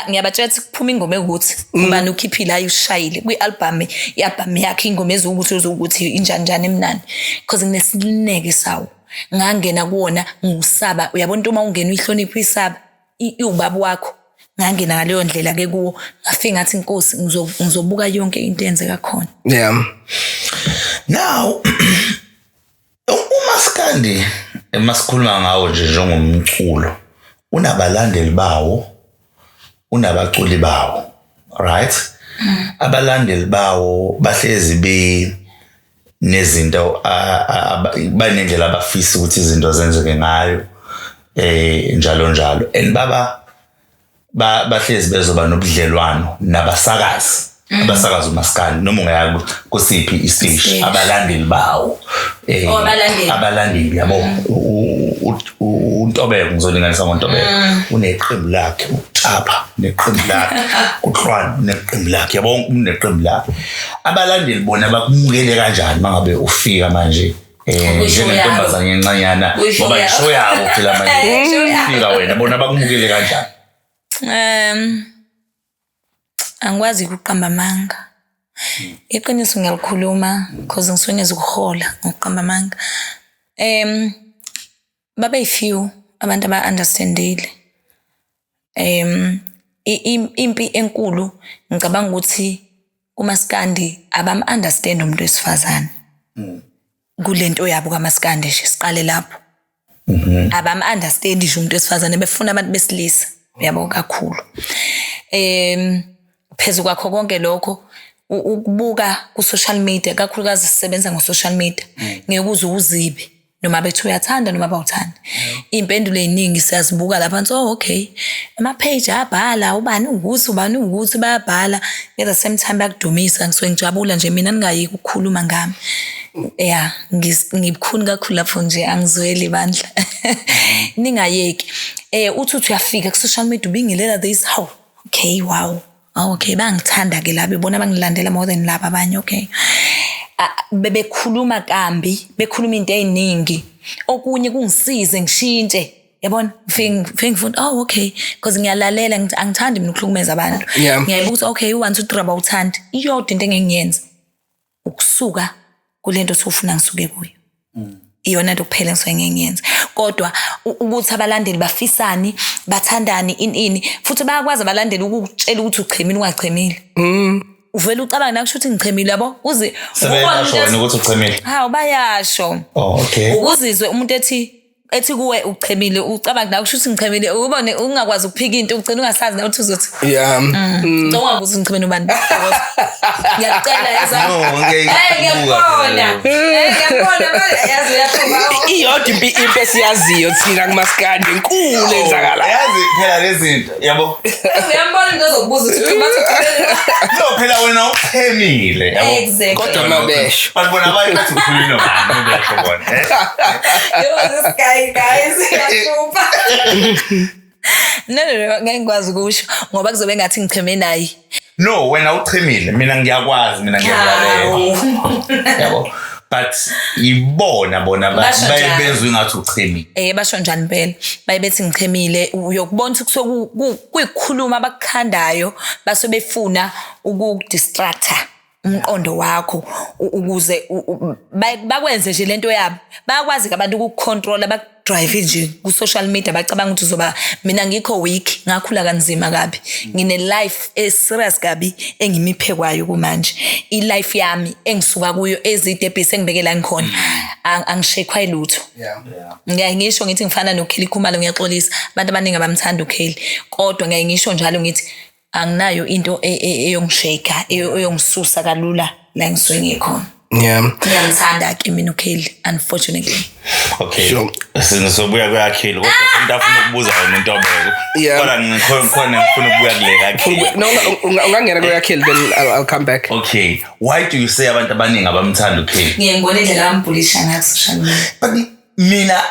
ngiyabatshela ukuthi kuphuma ingoma ewukuthi ubani ukhiphile, hayi ushayile kwi-album, i-album yakhe ingoma eziwukuthi eziwukuthi injani njani, emnandi, because nginesineke sawo. Ngangena kuwona ngiwusaba, uyabona into uma ungena uyihloniphe, uyisaba, iwubaba wakho. Ngangena ngaleyo ndlela-ke kuwo, ngafike ngathi inkosi, ngizobuka yonke into eyenzeka khona. Now umaskandi, masikhuluma ngawo nje njengomculo, unabalandeli bawo, unabaculi bawo, right? Abalandeli bawo bahlezi be nezinto, banendlela abafisa ukuthi izinto zenzeke ngayo, njalo njalo, and baba bahlezi bezoba nobudlelwano nabasakazi, abasakazi umaskandi noma ungaya kusiphi isiteshi. Isiteshi. Abalandeli bawo, Oh, abalandeli. Abalandeli, yabo. UNtobeko, ngizolinganisa ngoNtobeko, uneqembu lakhe, uThapha neqembu lakhe, uXhwane uneqembu lakhe, yabo, uneqembu lakhe. Abalandeli bona bakumukele kanjani mangabe ufika manje Kwishow yabo. njengentombazane encanyana? Kwishow Ngoba yabo. ishow yabo phela manje. Ishow yabo. Ufika wena, bona bakumukele kanjani? Angikwazi ukuqamba amanga. Iqiniso ngiyalikhuluma because ngisuke ngizokuhola ngokuqamba amanga. Babe few abantu aba understandile. Impi enkulu, ngicabanga ukuthi kumaskandi abam understand umuntu wesifazane. Kulento yabo kamaskandi nje, siqale lapho. Abam understand nje umuntu wesifazane, befuna abantu besilisa, yabo, kakhulu. Phezu kwakho konke lokho, ukubuka ku social media, kakhulukazi sisebenza ngo social media, ngeke uze uzibe noma bethi uyathanda noma bawuthanda. Iy'mpendulo ey'ningi siyazibuka lapha, oh okay, ama-page ayabhala, ubani ukuthi, ubani ukuthi, bayabhala, at the same time bayakudumisa. Ngisuke ngijabula nje mina, ningayeki ukukhuluma ngami. Ya, ngibukhuni kakhulu lapho nje, angizweli bandla, ningayeki. Uthi uyafika ku-social media, ubingelela this, how, okay, wow. Oh, okay, bangithanda ke laba, ibona bangilandela more than laba abanye, okay. Bebekhuluma kambi, bekhuluma into ey'ningi, okunye kungisize ngishintshe, yabona, ngifike ngifunda, oh okay, because ngiyalalela, angithandi mina ukuhlukumeza abantu. Ngiyayibuka ukuthi okay, u-one two three abawuthandi, iyodwa into engengiyenza ukusuka kule nto osufuna ngisuke kuyo, iyona nto kuphela engisuke ngiyenza. Kodwa ukuthi abalandeli bafisani, bathandani, ini ini, futhi bayakwazi abalandeli ukukutshela ukuthi uchemile, ungachemile. Uvele ucabange nakusho ukuthi ngichemile, yabo, uze Sebeyasho wena ukuthi uchemile? Hawu, bayasho. Oh, okay. Ukuzizwe umuntu ethi kuwe uchemile, ucabange nakusho ukuthi ngichemile, ubone ungakwazi ukuphika into, ugcina ungasazi nawe ukuthi uzothi. Ngicabanga ukuthi ngicheme nobani. Ngiyacela yazi. No, ngeke. Eh, ngiyakubona. Eh, ngiyakubona, yazi uyahlupha. Iyodwa impi esiyaziyo thina kumaskandi, enkulu enzakala. Yazi phela lezi zinto, yabo. Uyambona into ozokubuza ukuthi uchema, uthi No, phela wena uchemile, yabo. Exactly. Kodwa mabesho. But bona abanye bathi ukhuluma nobani, besho bona, eh? Yo, this guy, guys, uyahlupha. No, no, no, ngeke ngikwazi ukusho ngoba kuzobe ngathi ngicheme naye. No, wena uchemile, mina ngiyakwazi, mina ngiyakulalela, yabo, but ibona bona Basho njalo. bezwe ngathi uchemile. Basho njani impela, baye bethi ngichemile, uyokubona ukuthi kusuke kuyikukhuluma abakukhandayo, base befuna ukukudistracta. Umqondo wakho ukuze bakwenze nje lento yabo. Bayakwazi ke abantu ukukucontrola, bakudrive nje ku social media, bacabanga ukuthi uzoba. Mina ngikho weak, ngakhula kanzima kabi, ngine life e serious kabi engimiphekwayo kumanje. I life yami engisuka kuyo, ezitebhisi engibeke la ngikhona, angishekwa ilutho. Ngiyaye ngisho ngithi ngifana noKelly Khumalo. Ngiyaxolisa, abantu abaningi abamthanda uKelly, kodwa ngiyaye ngisho njalo ngithi anginayo into eyongishake, eyongisusa kalula la engisuke ngikhona. Ngiyamthanda ke mina uKelly, unfortunately. Okay. Sure. Sizobuya kuyaKelly, kodwa umuntu afuna ukubuza wena, Ntobeko. Yeah. Kodwa ngikhona khona ngifuna ukubuya kule kaKelly. No, ungangena kuyaKelly, then I'll come back. Okay. Why do you say abantu abaningi abamthanda uKelly? Ngiye ngibona indlela abambhulisha ngayo ku-social media. But mina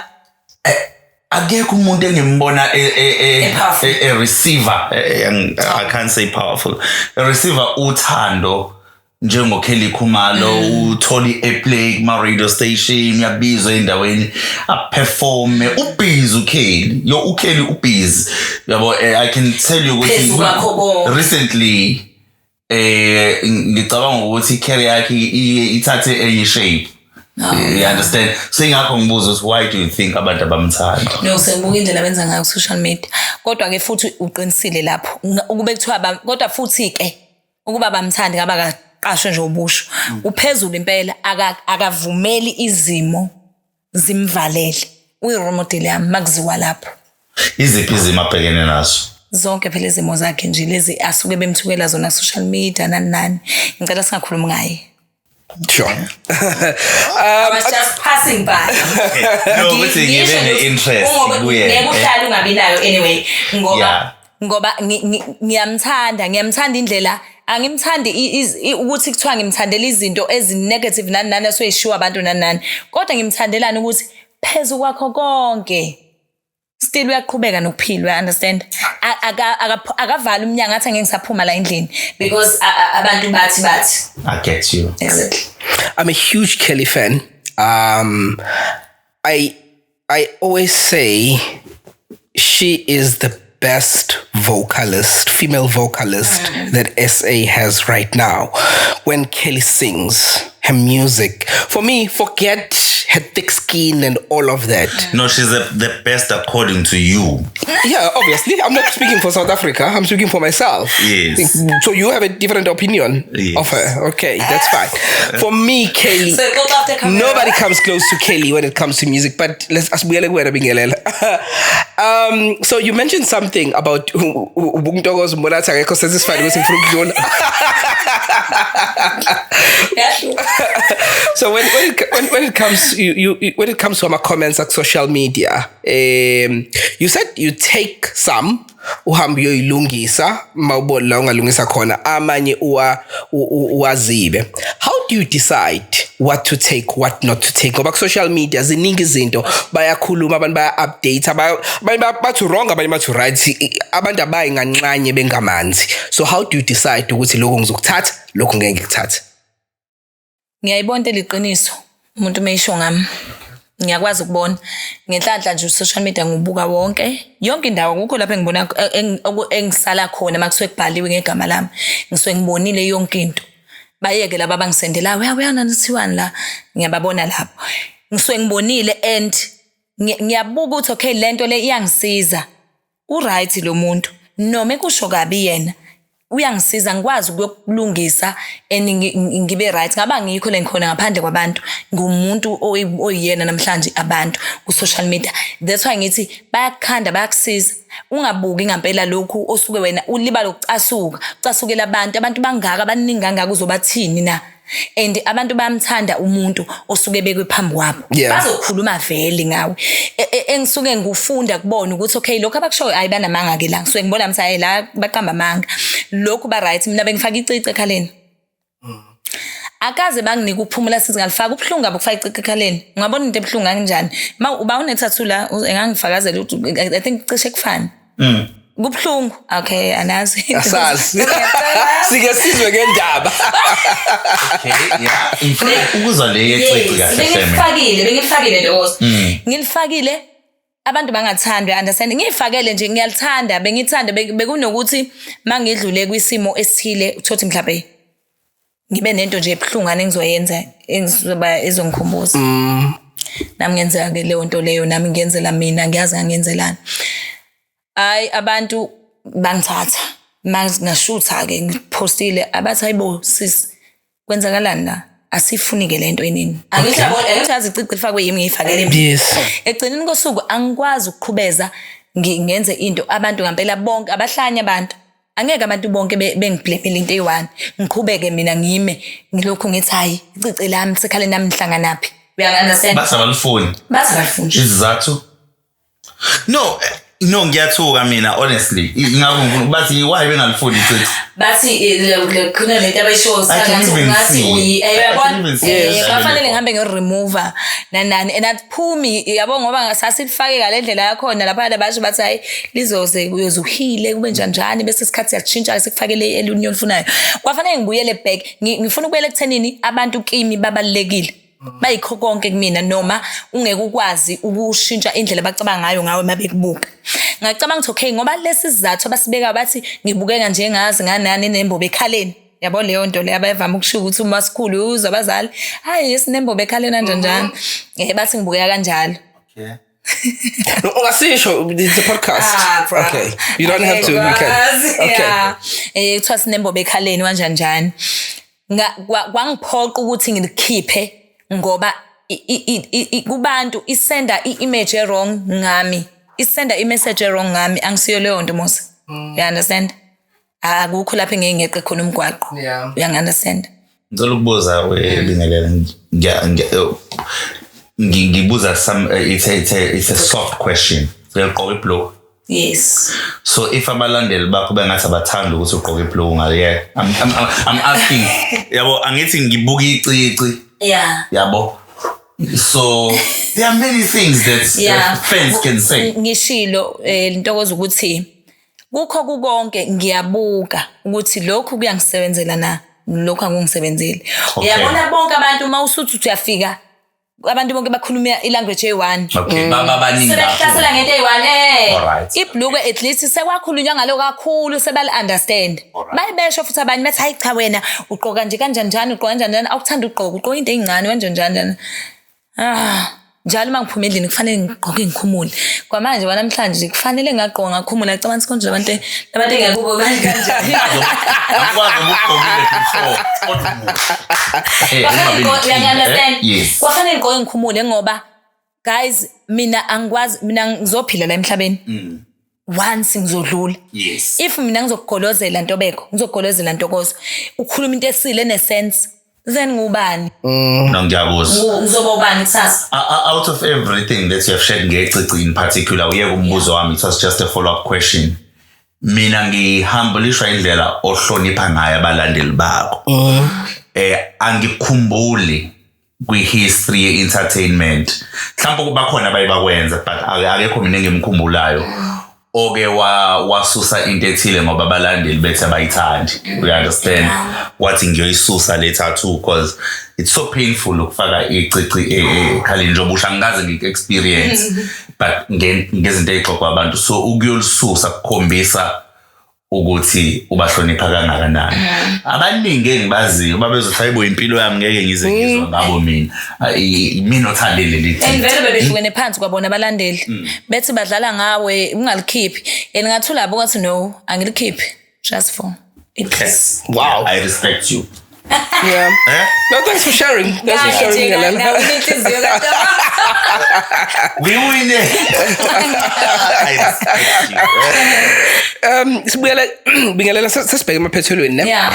akekho umuntu engimbona E-powerful. E receiver, I can't say powerful, e receiver uthando njengoKelly Khumalo. Uthola i-airplay kuma radio station, uyabizwa endaweni aperforme, ubusy uKelly. Yo, uKelly ubusy, yabo. I can tell you ukuthi Phezu kwakho konke. recently ngicabanga ukuthi i-career yakhe ithathe enye shape. You understand? So ingakho ngibuza ukuthi why do you think abantu abamthanda? No, sengibuka indlela abenza ngayo ku-social media, kodwa-ke futhi uqinisile lapho. Ukube kuthiwa kodwa futhi-ke ukuba bamthandi ngaba kaqashwe nje ubusho. Uphezulu impela, akavumeli izimo zimvalele. Uyi-role model yami makuziwa lapho. Iziphi izimo abhekene nazo? Zonke phela izimo zakhe nje lezi asuke bemthukela zona social media, nani nani. Ngicela singakhulumi ngaye. Sure. I was just passing by. No, ukuthi ngibe Ngisho nje ne-interest kuye. Ngeke uhlale ungabi nayo anyway, ngoba Yeah. ngoba ngiyamthanda, ngiyamthanda indlela. Angimthandi ukuthi kuthiwa ngimthandela izinto ezi-negative, nani nani, asuke abantu, nani nani, kodwa ngimthandelani ukuthi phezu kwakho konke still uyaqhubeka nokuphila, uya-understand? Akavali umnyango athi angeke ngisaphuma la endlini because abantu bathi. I get you. Exactly. I'm a huge Kelly fan. I always say she is the best vocalist, female vocalist that SA has right now. When Kelly sings her music, for me, forget her thick skin and all of that. No, she's the best according to you. Yeah, obviously. I'm not speaking for South Africa. I'm speaking for myself. Yes. So you have a different opinion Yes. of her. Okay, that's fine. For me, Kelly. So go after camera. Nobody comes close to Kelly when it comes to music, but let's asibuyele kuwena, Bingelela. So you mentioned something about ubuntokozo, mbona athi akekho satisfied ukuthi ngifuna ukudlula. Yeah. So when it comes you, you you- when it comes to our comments at social media, you said you take some, uhambe uyoyilungisa mawubona la ungalungisa khona, amanye uwazibe. How do you decide what to take, what not to take? Ngoba ku social media ziningi izinto, bayakhuluma abantu, baya update, abanye bathi wrong, abanye bathi right, abantu abayi nganxanye bengamanzi. So how do you decide ukuthi lokhu ngizokuthatha, lokhu ngeke ngikuthathe? Ngiyayibona into eliqiniso umuntu meyisho ngami, ngiyakwazi ukubona ngenhlanhla nje social media ngibuka wonke, yonke indawo kukho lapho engibona engisala khona makusuke kubhaliwe ngegama lami, ngisuke ngibonile yonke into. Bayeke laba abangisendelayo, uyabona nithiwani la, ngiyababona lapho, ngisuke ngibonile and ngiyabuka ukuthi okay, lento le iyangisiza, uright lo muntu noma ekusho kabi yena uyangisiza, ngikwazi ukuyokulungisa and ngibe right. Ngaba ngikho le ngikhona ngaphandle kwabantu, ngumuntu oyiyena namhlanje abantu ku-social media. That's why ngithi bayakukhanda, bayakusiza. Ungabuki ngampela lokhu osuke wena ulibala ukucasuka, ucasukela abantu, abantu bangaka, abaningi kangaka, uzobathini na? And abantu bayamthanda umuntu osuke bekwe phambi kwabo. Bazokhuluma vele ngawe. Engisuke ngufunda kubona ukuthi okay, lokhu abakushoyo ayi banamanga ke la, ngisuke ngibona mthi hayi la baqamba amanga, lokhu ba right. Mina bengifaka icici ekhaleni, akaze banginike ukuphumula sithi ngalifaka. Ubuhlungu ngabo ukufaka icici ekhaleni, ungabona into ebuhlungu kanjani ma uba une-tattoo la, engangifakazela ukuthi I think cishe kufana, kubuhlungu. Okay, anazi. Asazi, sike sizwe ngendaba. Okay, yeah, ngifuna ukuzwa le yecici kahle hle mina. Bengilifakile ntokozo, ngilifakile. Abantu bangathanda, understand, ngiyifakele nje, ngiyalithanda, bengithanda bekunokuthi mangidlule kwisimo esithile, uthothi mhlawumbe Ngibe nento nje ebuhlungane engizoyenza engizoba ezongikhumbuza. Nami ngenzeka ke leyo nto leyo, nami ngiyenzela mina, ngiyazi ngangenzelani. Hayi, abantu bangithatha ngashutha ke, ngiphostile, abathi, "Hayibo sis, kwenzakalani la? Asifuni ke lento enini." Angithi yabona, angithi yazi, icici lifakwe yimi, ngiyifakele mina. Ekugcineni kosuku angikwazi ukuqhubeza ngenze into abantu ngempela bonke abahlanye. Abantu angeke, abantu bonke bengiblamele into eyi-one, ngiqhubeke mina ngime ngilokhu ngithi hayi, icici lami sekhaleni nami, nihlanganaphi? Uyangi-understand? Bathi abalifuni. Bathi abalifuni. Isizathu, no no, ngiyathuka mina honestly. Ingakho ngifuna bathi why bengalifuni icici. Bathi khona lento abayishoyo. I can even ngathi see. I can uyabona. even see. Kwafanele ngihambe ngiyo-remova nanani and aphumi, yabo, ngoba sasilifake ngale ndlela yakhona laphana. Basho bathi hayi, lizoze uyoze uhile kube njanjani, bese isikhathi siyashintsha, sikufakele elunye olufunayo. Kwafanele ngibuyele back. Ngifuna ukubuyela ekuthenini abantu kimi babalulekile, bayikho konke kumina, noma ungeke ukwazi ukushintsha indlela abacabanga ngayo ngawe uma bekubuka. Ngacabanga ukuthi okay, ngoba lesi sizathu abasibeka, bathi ngibukeka njengazi nganani nembobo ekhaleni, yabo, leyo nto leyo abayivama ukushiwo ukuthi uma sikhulu uzwa abazali, hayi, sinembobo ekhaleni kanjani njani, bathi ngibukeka kanjalo. Okay. No, ungasisho, it's a podcast. Ah, bra. Okay, you don't have to, you can. Angikwazi, Okay. yeah. Kuthiwa sinembobo ekhaleni kanjani njani. Kwangiphoqa ukuthi ngilikhiphe ngoba kubantu isenda i-image e-wrong ngami. Isenda i-message e-wrong ngami, angisiyo leyo nto mos. You understand? Akukho lapho engeke ngeqe khona umgwaqo. You understand? Ngicela ukubuza, webingelela, ngibuza some it's a soft question. Uyagqoka ibhulukwe? Yes. So if abalandeli bakho bengathi abathanda ukuthi ugqoke ibhulukwe, ngaliye? I'm asking, yabo, angithi ngibuka icici. Yabo, so there are many things that fans can say. Ngishilo, Ntokozo, ukuthi kukho kukonke ngiyabuka ukuthi lokhu kuyangisebenzela na, lokhu akungisebenzeli. Uyabona, bonke abantu uma usuthi uthi uyafika, abantu bonke bakhuluma ilanguage eyi-one. Okay, babaningi. Sebekuhlasela ngento eyi-one. Alright. Ibhulukwe at least sekwakhulunywa ngalo kakhulu, sebali-understand. Bayibesho futhi abanye bathi, "Hayi cha, wena ugqoka nje kanjani njani, ugqoka kanjani njani, awukuthanda ugqoka, ugqoka into ey'ncane kanjani njani njani." Ah, njalo uma ngiphuma endlini kufanele ngigqoke ngikhumule. Kwamanje wanamhlanje kufanele ngagqoka ngakhumula, ngicabanga ukuthi konje labantu engiyakubo kanjani. Akwazi ukugqokile before kodwa umuhle. Kwafanele ungabi uyangi-understand? nenkinga, eh? Yes. Kwafanele ngigqoke ngikhumule ngoba guys, mina angikwazi, mina ngizophila la emhlabeni. Once ngizodlula. If mina ngizokugolozela Ntobeko, ngizokugolozela Ntokozo, ukhuluma into esile enesense, then ngubani? No, ngiyakuzwa. Ngizoba ubani kusasa? Out of everything that you have shared ngecici in particular, uyeke umbuzo wami, it was just a follow-up question. Mina ngihambulishwa indlela ohlonipha ngayo abalandeli bakho. Angikhumbuli kwi-history ye-entertainment mhlawumbe kuba khona abaye bakwenza, but akekho mina engimkhumbulayo oke wasusa into ethile ngoba abalandeli bethi abayithandi, you understand? Wathi ngiyoyisusa le tattoo because it's so painful ukufaka icici ekhaleni, njengoba usho, angikaze ngiku-experience, but ngezinto ey'xoxwa abantu, so ukuyolisusa kukhombisa ukuthi ubahlonipha kangakanani. Abaningi engibaziyo babezothi, "Hayibo, impilo yami ngeke ngize ngizwe ngabo mina." Mina othande leli And cici. vele bebehlukene phansi kwabona abalandeli, bethi badlala ngawe, ungalikhiphi, and ngathula bo, kwathi no, angilikhiphi just for i-peace. Wow. I respect you. Yeah. Eh? No, thanks for sharing. Thanks for sharing, Bingelela. Inhliziyo kaNtokozo. We win it. I respect you. Sibuyele, Bingelela, sesibheke emaphethelweni, ne? Yeah.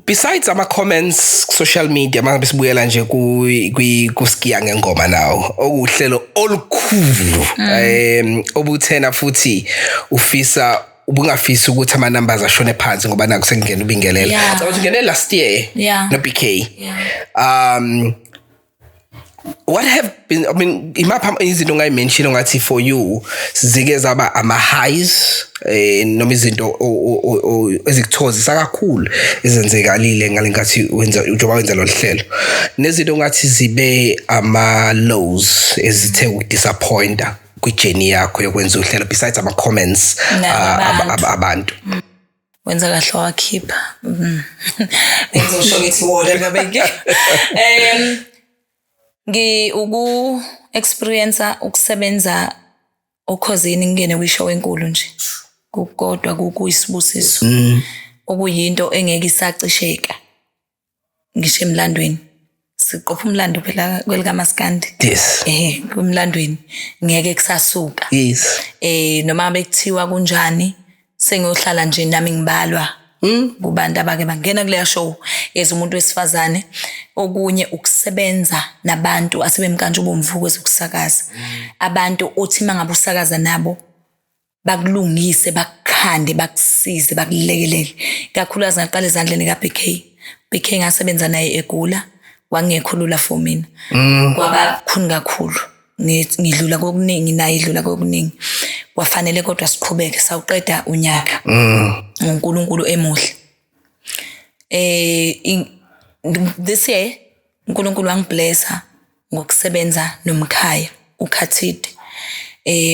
Besides ama comments social media, mangabe sibuyela nje ku kwi kusikiya ngengoma nawo, okuhlelo olukhulu obuthena futhi ufisa ubungafisi ukuthi ama numbers ashone phansi ngoba naku sekungena ubingelela. So ungene last year no BK. What have been, I mean, imapha izinto ongayimention ongathi for you zike zaba ama highs, noma izinto ezikuthokozisa kakhulu ezenzekalile ngalenkathi wenza, njengoba wenza lo hlelo, nezinto ongathi zibe ama lows ezithe ukudisappointa kwi-journey yakho yokwenza uhlelo, besides ama comments Nabantu. abantu? Wenza kahle wakhipha. Ngizosho ngithi wona ngabe ngi uku experience ukusebenza okhozini, ngingene kwishow enkulu nje. Kukodwa kuyisibusiso. Okuyinto engeke isacisheka. Ngisho emlandweni. Siqopha umlando phela kwelikaMaskandi. Kumlandweni ngeke kusasuka. Noma bekuthiwa kunjani, sengiyohlala nje nami ngibalwa kubantu abake bangena kuleya show as umuntu wesifazane. Okunye ukusebenza nabantu asebemkantshubovu kwezokusakaza. Abantu othi mangabe usakaza nabo bakulungise, bakukhande, bakusize, bakulekelele. Kakhulukazi ngaqala ezandleni ka-BK. BK ngasebenza naye egula, kwangekho lula for mina. Kwaba khuni kakhulu. Ngidlula kokuningi naye idlula kokuningi. Kwafanele kodwa siqhubeke, sawuqeda unyaka. UNkulunkulu emuhle. This year uNkulunkulu wangiblessa ngokusebenza nomkhaya uKhathide.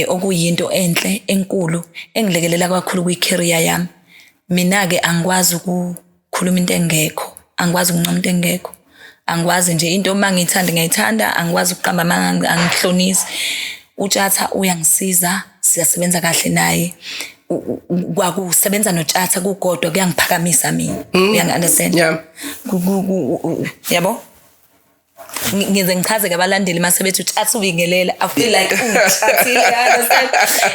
Okuyinto enhle enkulu engilekelela kakhulu kwi-career yami. Mina ke angikwazi ukukhuluma into engekho, angikwazi ukuncoma into engekho. Angikwazi nje into uma ngiyithanda ngiyayithanda, angikwazi ukuqamba amanga, angihlonisi. uTshatha uyangisiza, siyasebenza kahle naye. Kwakusebenza noTshatha kukodwa kuyangiphakamisa mina. Uyangi-understand? Yeah. Yabo? Ngize ngichaze ke abalandeli mase bethi uTshatha ubingelela, I feel like uTshathile, you understand?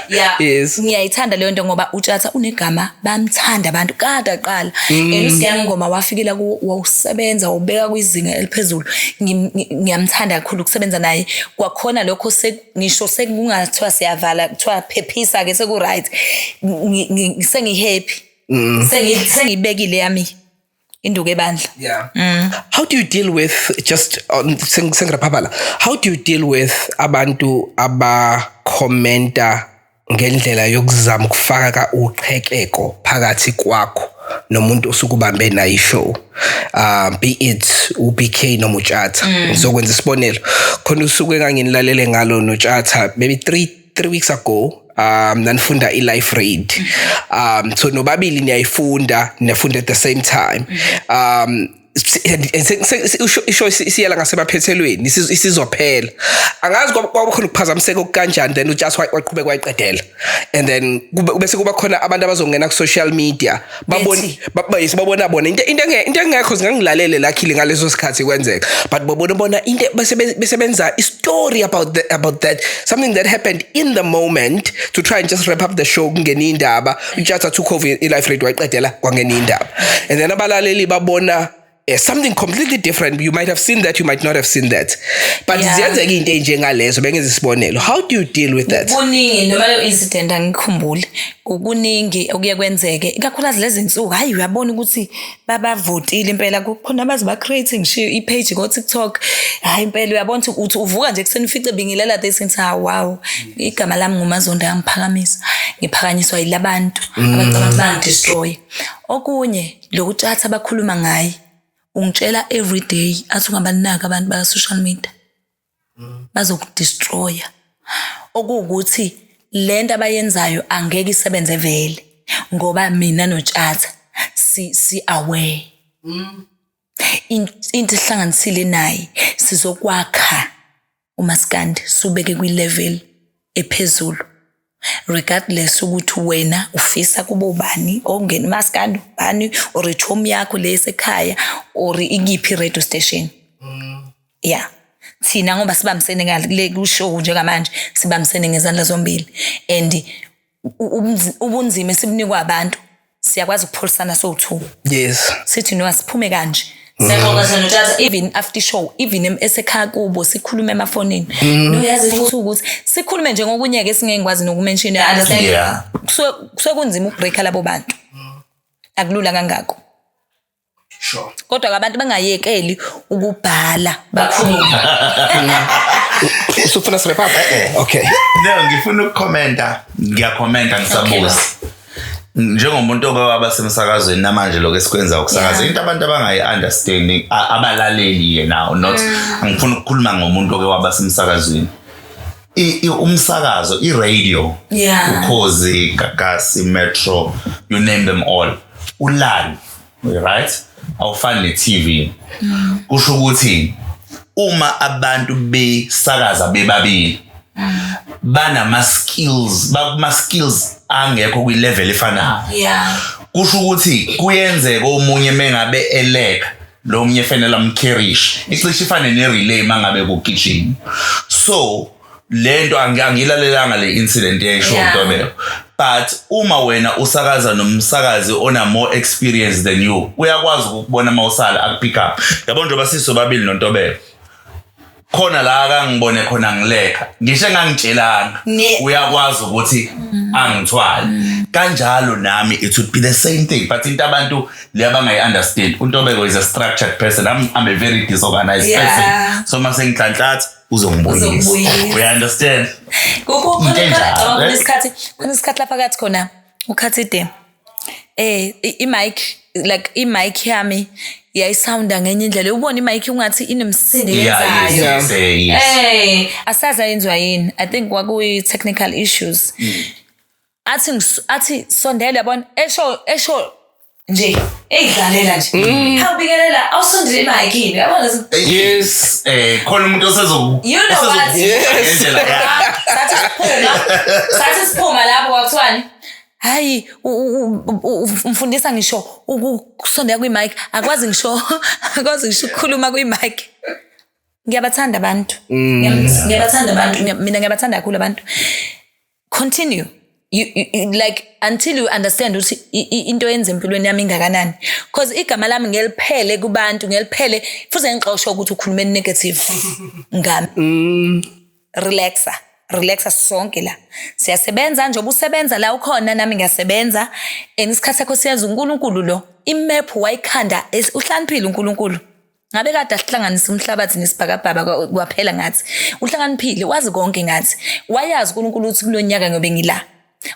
Yeah. Yes. Ngiyayithanda leyo nto ngoba uTshatha unegama, bamthanda abantu kade aqala. And uSiyangoma wafikela ku wawusebenza wawubeka kwizinga eliphezulu. Ngiyamthanda kakhulu ukusebenza naye. Kwakhona lokho ngisho sekungathiwa siyavala, kuthiwa phephisa ke seku right. Sengi happy. Sengibekile yami induku ebandla. Yeah. How do you deal with just sengiraphabala? How do you deal with abantu abakhomenta ngendlela yokuzama ukufaka uqhekeko phakathi kwakho nomuntu osukubambe naye ishow, be it uBK noma uTshatha? Ngizokwenza isibonelo. Khona usuku enganginilalele ngalo noTshatha maybe 3 weeks ago, nanifunda i-life read, so nobabili niyayifunda, niyafunda at the same time, isho isiyela ngasemaphethelweni, isizophela, angazi kwakukhona ukuphazamiseka okukanjani, then uJust waqhubeka wayiqedela, and then bese kuba khona abantu abazongena ku social media babone Bethi. Babona bona into engekho, zingangilalele lakhile ngaleso sikhathi kwenzeka, but babona bona into bese benza i story about that something that happened in the moment to try and just wrap up the show, kungena indaba. uJust took over i life rate, wayiqedela, kwangena indaba, and then abalaleli babona something completely different. You might have seen that, you might not have seen that, but ziyenzeka into enjengalezo. Bengenza isibonelo. How do you deal with that? Kuningi, noma leyo incident angikhumbuli, kuningi okuye kwenzeke, ikakhulukazi lezi insuku. Hayi, uyabona ukuthi babavotile impela, kukhona abazi ba create ngisho i-page ko TikTok. Hayi impela, uyabona ukuthi uthi uvuka nje kuseni ufice bingilela this, ngithi ha, wow, igama lami nguMazondo, yangiphakamisa, ngiphakanyiswa yilabantu abacabanga bangidestroy. Okunye lokutshatha abakhuluma ngaye, ungitshela every day athi ungabanaki abantu baka social media, bazokudestroya, okuwukuthi lento abayenzayo angeke isebenze vele ngoba mina noTshatha si aware. Into ehlanganisile naye, sizokwakha umaskandi, subeke kwi-level ephezulu regardless ukuthi wena ufisa kube ubani ongena umaskandi, ubani or ichomi yakho le esekhaya or ikiphi radio station. Yeah, thina ngoba sibambisene ngale kushow njengamanje, sibambisene ngezandla zombili and ubunzima esibunikwa abantu siyakwazi ukupholisana sowu-two. Sithi no, asiphume kanje, siyaxoxa noTshatha even after show, even esekhaya kubo, sikhulume emafonini. No, yazi futhi ukuthi sikhulume nje ngokunye-ke esingeke ngikwazi nokumention, you understand? Yeah. Kusuke kunzima ukubreaka labo bantu, akulula kangako. Kodwa abantu bangayekeli ukubhala, bakhulume. Usufuna siwrap up? Okay. No, ngifuna ukukhomenta, ngiyakhomenta ngisabuza. Njengomuntu oke waba semsakazweni namanje lokho esikwenza ukusakaza, into abantu abangayi-understanding, abalaleli ke now, not angifuni ukukhuluma ngomuntu oke waba semsakazweni. Umsakazo, i-radio, Ukhozi, Gagasi, Metro, you name them all. Ulive, right, awufani ne-TV. Kusho ukuthi uma abantu besakaza bebabili, banama skills, bakuma skills angekho kwi-level efanayo. Kusho ukuthi kuyenzeka omunye mengabe eleka, lo munye fanele amcarryish, icishe ifane ne-relay mangabe kugijima. So lento angilalelanga le incident yayisho Ntobeko, but uma wena usakaza nomsakazi ona more experience than you, uyakwazi ukubona mawusala, akupick up, yabo. Njengoba sisobabili noNtobeko khona la, kangibone khona ngilekha, ngisho engangitshelanga, uyakwazi ukuthi angithwale kanjalo. Nami it would be the same thing, but into abantu le abangayi-understand, uNtobeko is a structured person, I'm a very disorganized person, so mase ngihlanhlatha uzongibuyisa. Uzongibuyisa. We understand. Into enjalo, eh? Kunesikhathi, kunesikhathi lapha kathi khona ukhathide i-mic, like i-mic yami yayisounda ngenye indlela, ubona i-mic ungathi inemsindo yenzayo. Yes. Asazi ayenziwa yini, I think kwakuyi technical issues. Athi athi sondela, yabona, esho nje eyidlalela nje, hawubikelela awusondele i-mic yini, yabona. Yes. Khona umuntu osezo You know what? Ngendlela yakhe. Sathi siphuma lapho kwakuthiwani, hayi, umfundisa ngisho ukusondela kwi-mic, akwazi ngisho ukukhuluma kwi-mic. Ngiyabathanda abantu. Ngiyabathanda abantu. Mina ngiyabathanda kakhulu abantu. Continue, you like until you understand ukuthi into yenza empilweni yami ingakanani, because igama lami ngeliphele kubantu, ngeliphele futhi ngixoshwa ukuthi ukhulume negative ngami. Relaxa, relaxa, sonke la siyasebenza. Njengoba usebenza la ukhona, nami ngiyasebenza, and isikhathi sakho siyazi uNkulunkulu lo imap wayikhanda, uhlakaniphile uNkulunkulu. Ngabe kade asihlanganisa umhlabathi nesibhakabhaka kwaphela ngathi. Uhlakaniphile, wazi konke ngathi. Wayazi uNkulunkulu ukuthi kulo nyaka ngiyobe ngila.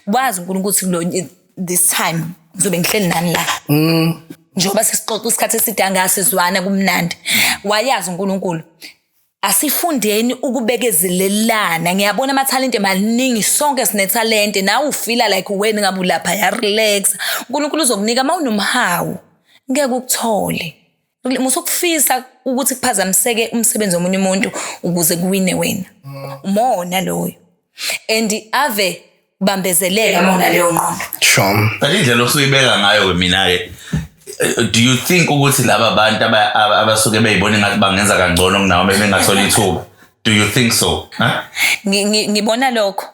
Wazi uNkulunkulu ukuthi kulo this time ngizobe ngihleli nani la. Njengoba sesixoxa isikhathi eside angasizwana kumnandi. Wayazi uNkulunkulu. Asifundeni ukubekezelelana. Ngiyabona amathalente maningi, sonke sinethalente. Nawe ufeela like wena ngabe ulapha ya, relax. uNkulunkulu uzokunika mawunomhawu. Ngeke ukuthole. Musukufisa ukuthi kuphazamiseke umsebenzi womunye umuntu ukuze kuwine wena. Umona loyo. And ave bambezeleka mona leyo ngqondo. Sure. But indlela osuyibeka ngayo-ke, mina-ke, do you think ukuthi laba bantu abasuke beyibona engathi bangenza kangcono kunawe bengathola ithuba, do you think so, huh? Ngibona lokho.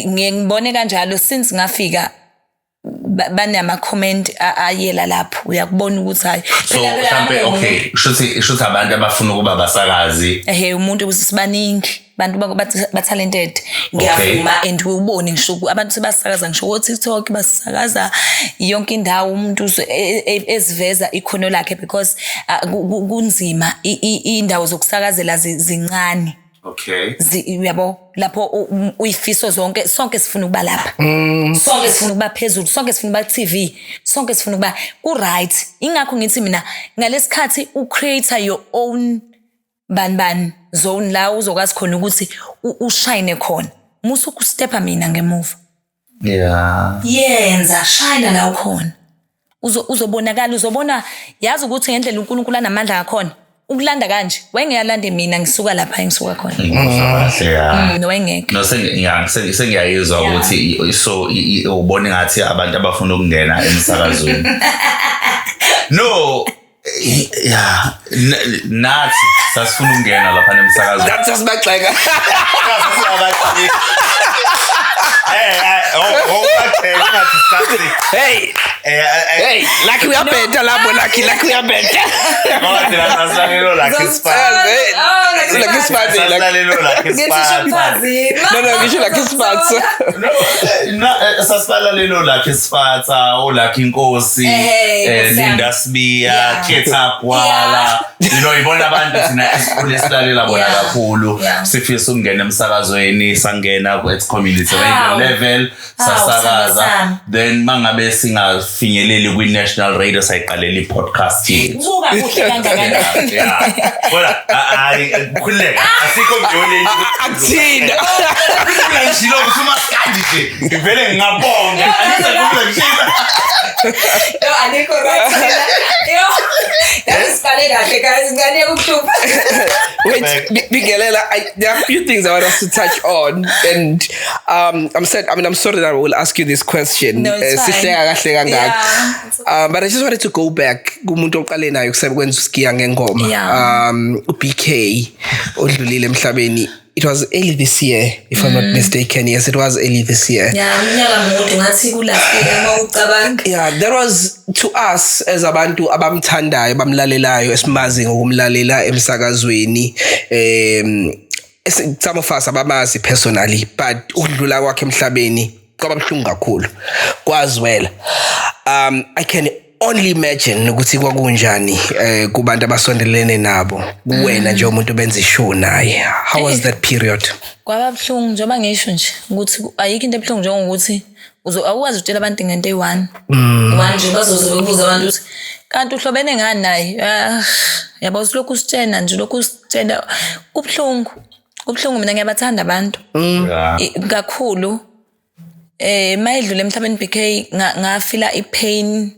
Ngiye ngibone kanjalo since ngafika, banama comment ayela lapho, uyakubona ukuthi hayi. So Phela mhlampe okay, shuthi abantu abafuna ukuba basakazi. Ehe, umuntu sibaningi bantu ba-talented, ngiyavuma, and ubone ngisho abantu sebasakaza ngisho ko-TikTok, basakaza yonke indawo, umuntu eziveza ikhono lakhe because kunzima, indawo zokusakazela zincane. Uyabo lapho uyifiso zonke, sonke sifuna ukuba lapha, sonke sifuna ukuba phezulu, sonke sifuna ukuba ku-TV, sonke sifuna ukuba ku-right. Ingakho ngithi mina ngalesikhathi ucreate your own bani bani zone la uzokwazi khona ukuthi ushine khona, musu ukustepa mina ngemuva. Yenza, shine la ukhona. Uzobonakala, uzobona, yazi ukuthi ngendlela uNkulunkulu anamandla ngakhona ukulanda kanje, wayengeyalande mina ngisuka lapha engisuka khona. Ngikuzwa kahle, ya. Wayengekho. No, sengiyayizwa ukuthi so ubona ngathi abantu abafuna ukungena emsakazweni, no, ya, nathi sasifuna ukungena lapha emsakazweni. That's sasibagxeka. Oh, okay, ungathi sathi Hey, hey, lucky uyabheda lapho, lucky, lucky uyabheda. Ngoba thina sasilalelo Lucky Spatha. Lucky Spatha, Sasilalelo Lucky Spatha. No, ngisho Lucky Spatha. No, sasibalalelo Lucky Spatha, oLucky Nkosi, Nkosi yami. Linda Sibiya, Khetha Gwala. Ibona abantu thina esikhule silalela bona kakhulu. Sifisa ukungena emsakazweni, sangena ku community radio Hawu. level, Hawu, sasakaza. sami. Then mangabe singa Singakafinyeleli kwi-national radio, sayiqalela i-podcast yethu. Buka kuhle kangakanani. Yeah. Kodwa hayi, khululeka, asikho ngiyoleni. Akuthina. Ngishilo ukuthi umaskandi nje ngivele ngingabonga, angisakuza ngishilo. Yo, anikho right mina. Yo. Yazi siqale kahle guys, ngane ukuhlupha. Wait, Bingelela, there are a few things I want us to touch on, and I'm sad. I mean, I'm sorry that I will ask you this question. No, it's fine. Sihleka kahle kangaka. Yeah, it's But I just wanted to go back kumuntu oqale naye ukusebenza uSigiya Ngengoma. uBK odlulile emhlabeni. It was early this year, if I'm not mistaken. Yes, it was early this year. Yeah, unyaka mude ngathi ku-last year uma ucabanga. Yeah, that was to us as abantu abamthandayo, abamlalelayo, esimazi ngokumlalela emsakazweni. Some of us abamazi personally, but ukudlula kwakhe emhlabeni kwaba buhlungu kakhulu. Kwazwela. I can only imagine ukuthi kwakunjani kubantu abasondelene nabo, kuwena nje umuntu benza ishow naye. How was that period? Kwaba buhlungu, njengoba ngisho nje ukuthi ayikho into ebuhlungu njengokuthi awukwazi ukutshela abantu ngento eyi-one. One nje bazoze bebuza abantu ukuthi kanti uhlobene ngani naye? Ah, yabo, silokhu usitshena nje, lokhu usitshena, kubuhlungu. Kubuhlungu, mina ngiyabathanda abantu. Kakhulu. Mayidlule emhlabeni BK, ngafila ipain,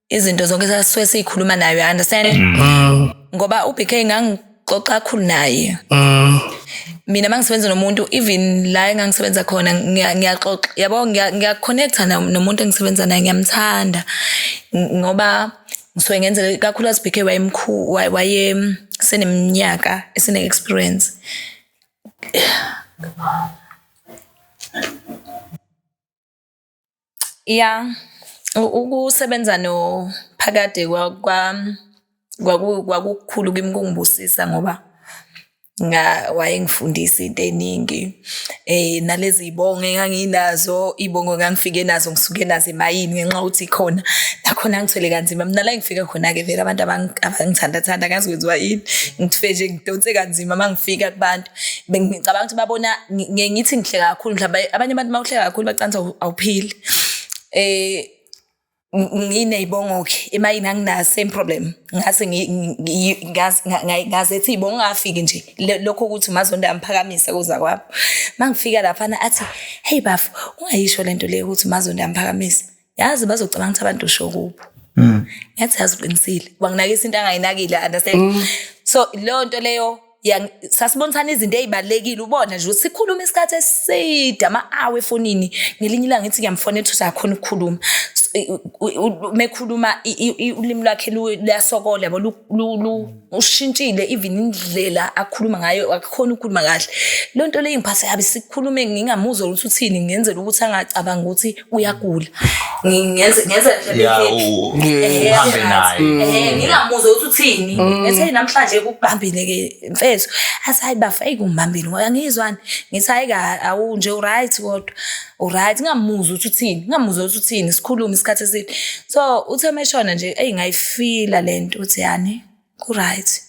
izinto zonke sasuke sikhuluma naye, you understand? Ngoba uBK ngangixoxa kakhulu naye. Mina mangisebenza nomuntu, even la engangisebenza khona, ngiyaxoxa, yabo, ngiyaconnecta nomuntu engisebenza naye, ngiyamthanda ngoba ngisuke ngenze kakhulukazi BK wayemkhulu, waye seneminyaka, esene experience. Yeah, ukusebenza no Phakade kwakukhulu kimi, kungibusisa ngoba wayengifundisa into eningi, nalezi ibongo enganginazo, ibongo engangifike nazo, ngisuke nazo emayini ngenxa yokuthi khona nakhona ngithwele kanzima. Mina la engifike khona ke vele abantu abangithanda thanda, ngazi kwenziwa yini, ngithife nje ngidonse kanzima mangifika kubantu. Bengicabanga ukuthi babona ngiye ngithi ngihleka kakhulu, mhlawumbe abanye abantu mawuhleka kakhulu bacansa awuphili. Ngineyibongo ke emayini, anginayo same problem, ngase ngazethi ibongo ngafiki nje lokho ukuthi uMazondo yamphakamisa kuza kwabo. Mangifika laphana athi, hey bafo, ungayisho lento leyo ukuthi uMazondo yamphakamisa, yazi bazocabanga ukuthi abantu usho kubo. Ngathi yazi uqinisile, wanginakisa into angayinakile, understand? So leyo nto leyo sasibonisana izinto ey'balulekile, ubona nje ukuthi sikhuluma isikhathi eside, ama-hour efonini. Ngelinye ilanga ngithi ngiyamfonela ukuthi akhona ukukhuluma, mekhuluma ulimi lwakhe luyasokola, yabo, ushintshile even indlela akhuluma ngayo, akukhona ukukhuluma kahle. Leyo nto leyo ingiphatha kabi, sikhulume ngingamuzwa ukuthi uthini, ngenzela ukuthi angacabangi ukuthi uyagula. Ngenze nje Yeah, happy. Uhambe naye. Ngingamuzwa ukuthi uthini. Ngithi namhlanje kukubambile ke mfethu. Athi hayi bafa, eyi kungibambile ngoba angizwani. Ngithi hayi ka awu nje uright kodwa. Uright, ngingamuzwa ukuthi uthini, ngingamuzwa ukuthi uthini, sikhulume isikhathi eside. So uthe meshona nje, eyi ngayifila lento ukuthi yani ku right.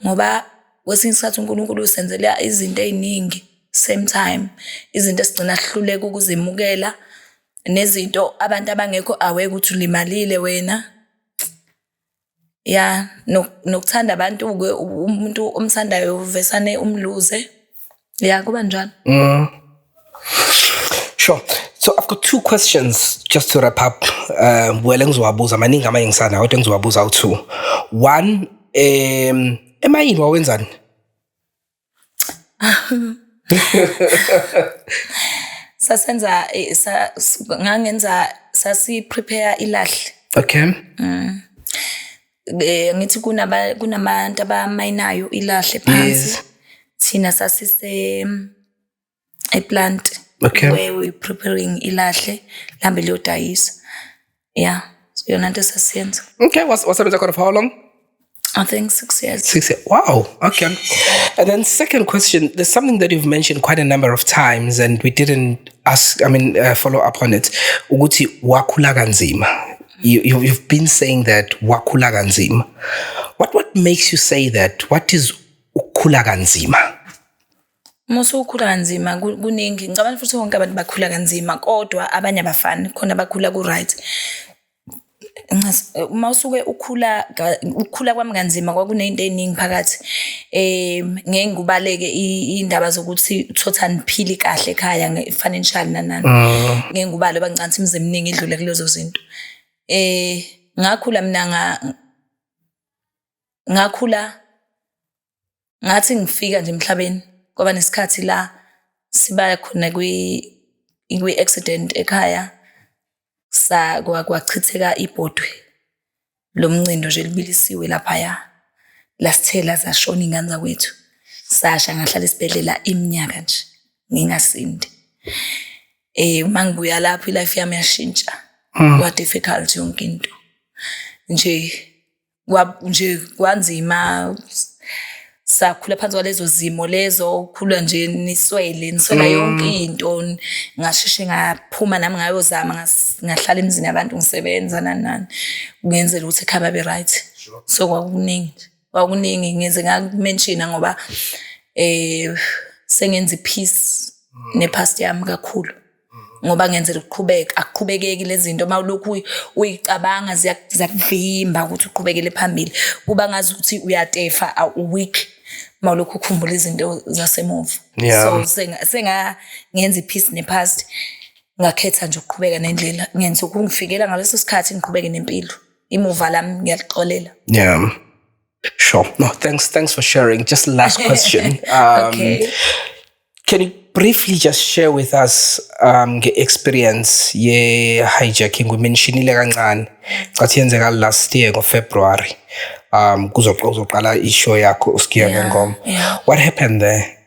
Ngoba kwesinye isikhathi uNkulunkulu usenzela izinto eziningi same time, izinto esigcina sihluleka ukuzemukela, nezinto abantu abangekho aware ukuthi ulimalile wena. Ya, nokuthanda abantu ke, umuntu omthandayo uvesane umluze. Ya, kuba njalo. Sure. So I've got two questions just to wrap up. Well, engizowabuza maningi amanye ngisanawo, kodwa engizowabuza awu-two. One, emayini wawenzani? Sasenza ngangenza, sasi prepare ilahle. Ngithi kunabantu abamayinayo ilahle phansi. Thina sasise eplant where we preparing ilahle lambe liyodayisa. Yeah, so yona into esasiyenza. Okay, wasebenza khona for how long? I think 6 years. 6 years. Wow. Okay. And then second question, there's something that you've mentioned quite a number of times and we didn't ask, I mean, follow up on it. Ukuthi wakhula kanzima. You've been saying that wakhula kanzima. What makes you say that? What is ukhula kanzima? Uma usukhula kanzima kuningi. Ngicabanga futhi bonke abantu bakhula kanzima, kodwa abanye abafani, khona abakhula ku-right. Uma usuke ukhula, ukukhula kwami kanzima kwakuney'nto ey'ningi phakathi. Ngeke ngikubaleke iy'ndaba zokuthi uthole aniphili kahle ekhaya nge-financial nani nani. Ngeke ngikubale ngoba ngicabanga ukuthi imizi eminingi idlule kulezo zinto. Ngakhula mina, ngakhula ngathi ngifika nje emhlabeni kwaba nesikhathi la siba khona kwi-accident ekhaya, sa kwachitheka ibhodwe lomncindo nje libilisiwe laphaya, lasithela, zashona iy'ngane zakwethu, sasha. Ngahlala esibhedlela iminyaka nje ngingasindi. Uma ngibuya lapho, i-life yami yashintsha, kwa difficult yonke into nje, kwa nje kwanzima. Sakhula phansi kwalezo zimo lezo, ukhula nje niswele, niswela yonke into. Ngasheshe ngaphuma nami, ngayozama, ngahlala emzini yabantu, ngisebenza nani nani, kungenzela ukuthi ekhaya babe right. So kwakuningi nje, kwakuningi. Ngize ngaku-mentiona ngoba sengenza i-peace ne-past yami kakhulu, ngoba ngenzela ukuqhubeka. Akuqhubekeki lezi zinto uma ulokhu uyicabanga, ziyakuvimba ukuthi uqhubekele phambili. Kuba ngazi ukuthi uyatefa, u-weak uma ulokhu ukhumbula izinto zasemuva. So senga ngenza i-peace ne-past, ngakhetha nje ukuqhubeka nendlela, ngenza ukungifikela ngaleso sikhathi, ngiqhubeke nempilo. Imuva lami ngiyalixolela. Yeah. Sure. No, thanks. Thanks for sharing. Just last question. Okay. Can you briefly just share with us nge-experience ye-hijacking? Umentionile kancane. Cathi yenzeka last year ngo-February. Kuzoqala i-show yakho uSigiya Ngengoma. What happened there?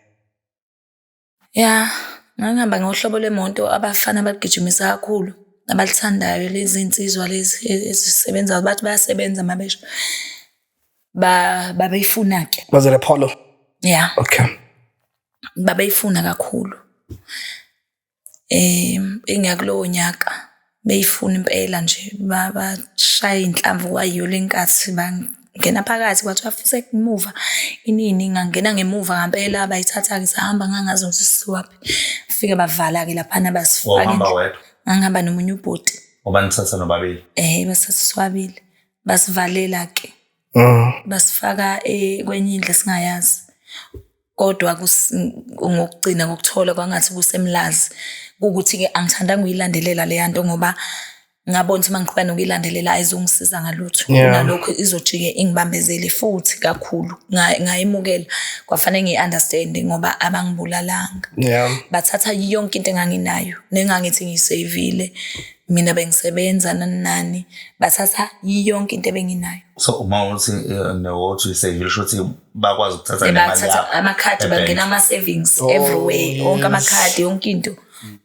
Ya, ngangihamba ngohlobo lwemoto abafana abagijimisa kakhulu, abalithandayo lezi nsizwa lezi ezisebenzayo, bathi bayasebenza mabesho. Ba babeyifuna ke. Was it a Polo? Yeah. Okay. Babeyifuna kakhulu. Ingakulowo nyaka beyifuna impela nje, bashaya inhlamvu kwayiyo lenkathi, bangena phakathi, kwathiwa futhi emuva inini, ngangena ngemuva ngampela, bayithatha-ke, sahamba, ngangazi ukuthi sisuwaphi. Fike bavala-ke laphana, basifaka. Wawuhamba wedwa? Ngangihamba nomunye ubhuti. Ngoba nithatha nobabili? Basithatha sobabili. Basivalela ke. Basifaka kwenye indlu esingayazi. Kodwa ngokugcina ngokuthola kwangathi kuseMlazi. Kuwukuthi-ke angithandanga ukuyilandelela leya nto, ngoba ngabona ukuthi uma ngiqhubeka nokuyilandelela ayizungisiza ngalutho. Kunalokho izojike ingibambezele futhi kakhulu. Ngayimukela, kwafanele ngiyi-understand ngoba abangibulalanga. Bathatha yonke into enganginayo nengangithi ngiyiseyivile. Mina bengisebenza nani nani, bathatha yonke into ebenginayo. So uma uthi nokuthi uyiseyivile, usho ukuthi bakwazi ukuthatha nemali Bathatha yakho amakhadi, ebhenki? Bangena ama-savings everywhere, wonke amakhadi, yonke into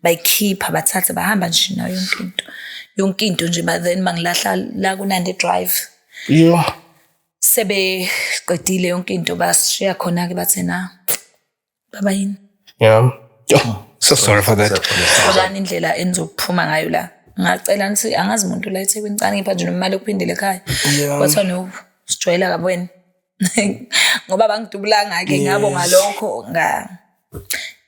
bayikhipha, bathathe, bahamba nje nayo yonke into, yonke into nje. Then bangilahla la kuNandi Drive. Sebeqedile yonke into, basishiya khona-ke, bathe na baba yini. Yeah. Oh, so sorry for that. Tholani indlela enizokuphuma ngayo la. Ngacela nithi angazi umuntu la eThekwini, cane ngipha nje nomali yokuphindela ekhaya. Kwathiwa no, sijwayela kabi wena, ngoba bangidubulanga-ke. Ngabonga lokho,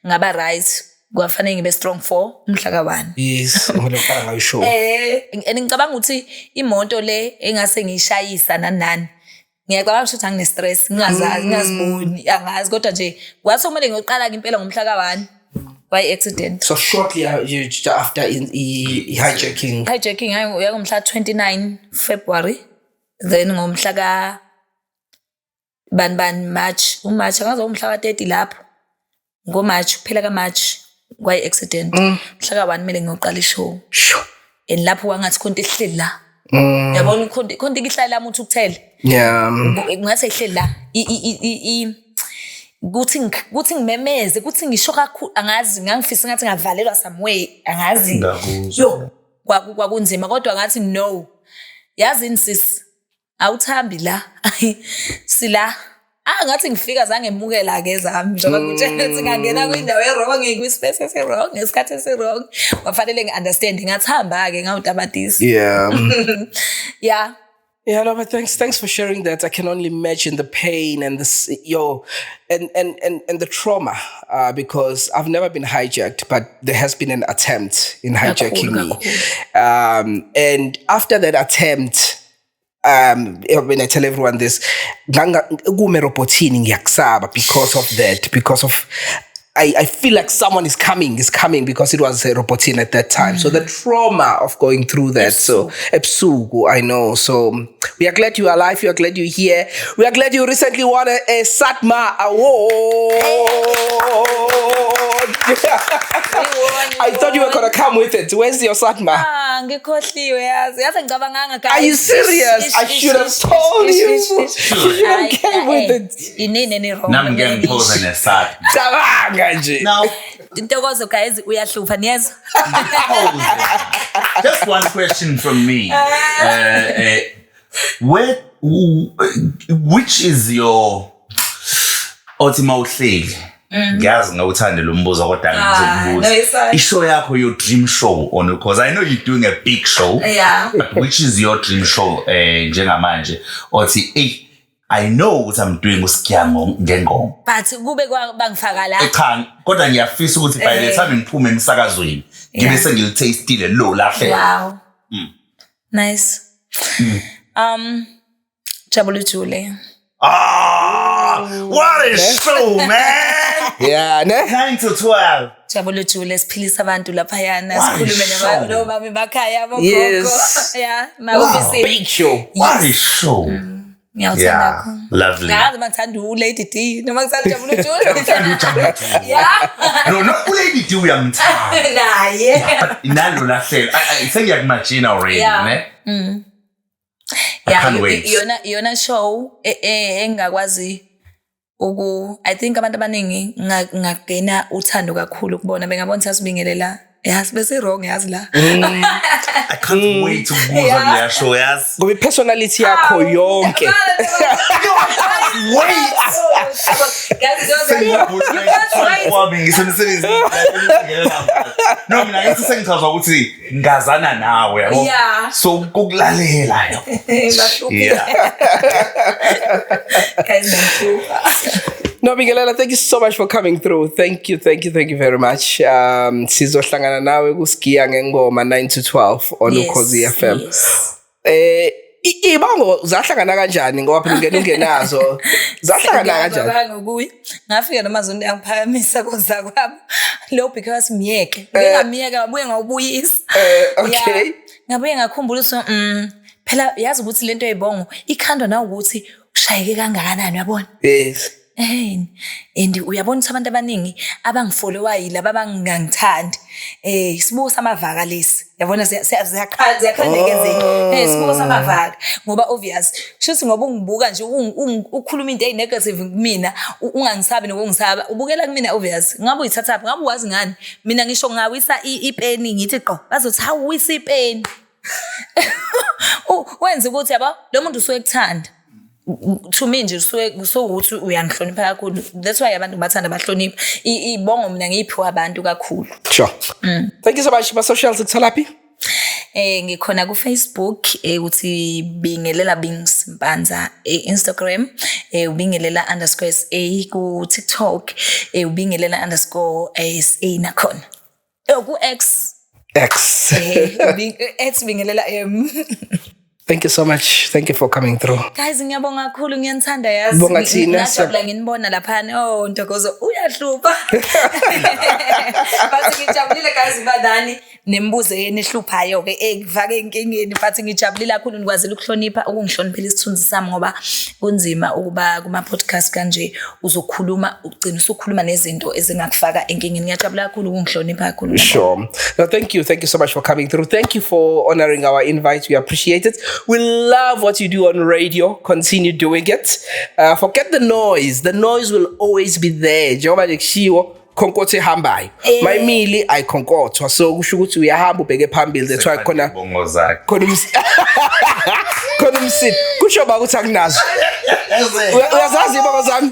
ngaba right. Kwafanele ngibe strong for umhla ka-1. Yes. Ngifuna ukuqala ngayo show. And ngicabanga ukuthi imoto le engase ngiyishayisa nani nani, ngiyacabanga ukuthi angine-stress, ngingazazi, ngingaziboni, angazi, kodwa nje kwathi kumele ngiyoqala-ke impela ngomhla ka-1 kwayi-accident. So shortly after in hijacking. Hijacking yangomhla 29 February, then ngomhla ka bani bani March, uMarch angazi umhla ka-30 lapho, ngoMarch, kuphela kaMarch kwayi-accident. Mhla ka-1 kumele ngiyoqala i-show. And lapho kwangathi khonto ihleli la, yabona, khonto ihlala lami uthi ukuthele. Ngathi ihleli la, kuthi ngimemeze, kuthi ngisho kakhulu, angazi, ngangifisa ngathi ngavalelwa somewhere, angazi. Ngakuzwa. Yo, kwakunzima, kodwa ngathi no, yazini sis, awuthambi la, sila. Ah, ngathi ngifika zangemukela ke zami, njengoba ngikutshela ukuthi ngangena kwindawo e-wrong, kwi-space esi-wrong, ngesikhathi esi-wrong, kwafanele ngi-understand. Ngathamba-ke ngawutamatisi. Yeah. Yeah, no, but thanks for sharing that. I can only imagine the pain and this, yo, and the trauma, because I've never been hijacked, but there has been an attempt in hijacking me. And after that attempt, when I tell everyone this, kume robotini ngiyakusaba because of that, because of I feel like someone is coming because it was a robotin at that time. So the trauma of going through that. So ebusuku, I know. So we are glad you are alive. We are glad you're here. We are glad you recently won a SATMA award. I thought you were going to come with it. Where's your SATMA? Ah, ngikhohliwe yazi. Yazi ngicabanganga guys. Are you serious? I should have told you. You should have came with it. Inini ni wrong. Nami ngeke ngiphoze nesatma. Cabanga nje. Now, Intokozo guys uyahlupha niyezwa. just one question from me. Where, which is your othi mawuhleli? Ngiyazi ngawuthanda lo mbuzo kodwa ngizokubuza. No, it's fine. I-show yakho, your dream show on, because I know you're doing a big show. Yeah. But which is your dream show njengamanje? Othi hey, I know what I'm doing uSigiya Ngengoma. But kube bangifaka la. Cha, kodwa ngiyafisa ukuthi by the time ngiphume emsakazweni ngibe sengilitastile lo lahle. Wow. Nice. Jabula Jule. Ah, what a show, man. Yeah, ne? 9 to 12. Jabula Jule siphilisa abantu laphayana What a sikhulume show. nobaba emakhaya abogogo. Yes. Yeah, ma-ofisini. Big show. What a show. Ngiyawuthanda Yeah, kakhulu. lovely. Ngazi uma ngithanda uLady D noma ngithanda Jabula Jule. Yeah. No, uLady D uyamthanda. Naye. But nalo lahlelo. Sengiyakumagina already, Yeah. ne? I Yeah, can't wait. Yona show engakwazi uku I think abantu abaningi ngagena uthando kakhulu kubona bengabona sasibingelela. Yazi bese wrong yazi la. I can't wait to ukuzwa kuleya show yazi. Ngoba i-personality yakho yonke. Wait. Wami ngisemsebenzini. No, mina ngithi sengichazwa ukuthi ngazana nawe yabo. Yeah. So ukulalela yabo. Yeah. Guys, ngiyahlupha. No, Bingelela, thank you so much for coming through. Thank you, thank you, thank you very much. Sizohlangana nawe kuSigiya Ngengoma 9 to 12 on Ukhozi FM. Yes. Ibongo zahlangana kanjani ngoba phela ungena ungenazo? Zahlangana kanjani? Ngiyacabanga kuye. Ngafika noMazondi angiphakamisa koza kwabo. Lo because miyeke. Ngingamiyeka ngabuye ngawubuyisa. Okay. Yeah. Ngabuye ngakhumbula ukuthi phela yazi ukuthi lento yebongo ikhandwa na ukuthi ushayeke kangakanani uyabona? Yes. And uyabona ukuthi abantu abaningi abangifollowayo laba abangangithandi. Isibuko samavaka lesi. Yabona ziyakhandeka ezinye. Isibuko samavaka ngoba obvious. Shuthi ngoba ungibuka nje ukhuluma into eyinegative kumina, ungangisabi nokungisaba. Ubukela kumina obvious. Ngabe uyithathaphi? Ngabe uwazi ngani? Mina ngisho ngawisa ipeni ngithi qo. Bazothi hawisa ipeni. Wenza ukuthi yabo lo muntu usuke ekuthanda. To me nje usuke uyangihlonipha kakhulu. That's why abantu bathanda bahlonipha. Ibongo mina ngiyiphiwa abantu kakhulu. Sure. Thank you so much. Ma socials ukutholaphi? Ngikhona ku Facebook uthi Bingelela Bings Mpanza, Instagram ubingelela _SA, ku TikTok ubingelela _SA nakhona. Ku X. X. @bingelela M. Thank you so much. Thank you for coming through. Guys, ngiyabonga kakhulu, ngiyanithanda yazi. Bonga thina. Ngajabula nginibona laphana. Oh, Ntokozo uyahlupha. But ngijabulile guys uba nani nemibuzo yenu ehluphayo ke ekufake enkingeni, but ngijabulile kakhulu nikwazile ukuhlonipha ukungihloniphela isithunzi sami ngoba kunzima ukuba kuma podcast kanje uzokhuluma ugcina usukhuluma nezinto ezingakufaka enkingeni. Ngiyajabula kakhulu ukungihlonipha kakhulu. Sure. No, thank you. Thank you so much for coming through. Thank you for honoring our invite. We appreciate it. We love what you do on radio. Continue doing it. Forget the noise. The noise will always be there. Njengoba nje kushiwo khonkothe ehambayo. Mayimili ayikhonkothwa. So kusho ukuthi uyahamba ubheke phambili. That's why khona bongo zakhe. Khona umsini. Kusho ba ukuthi akunazo. Uyazazi ibongo zami?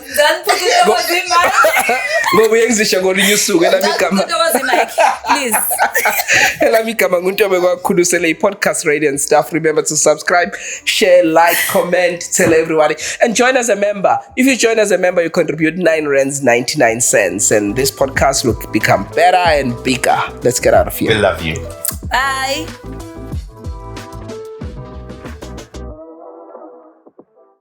Ngoba uyengizisha ngolunye usuku. Elami igama, Ntokozo, mic, please. Elami igama nguNtobeko Khudusele, i-podcast Radio and Stuff. Remember to subscribe, share, like, comment, tell everybody, and join as a member. If you join as a member, you contribute R9.99, and this podcast will become better and bigger. Let's get out of We here. love you. Bye.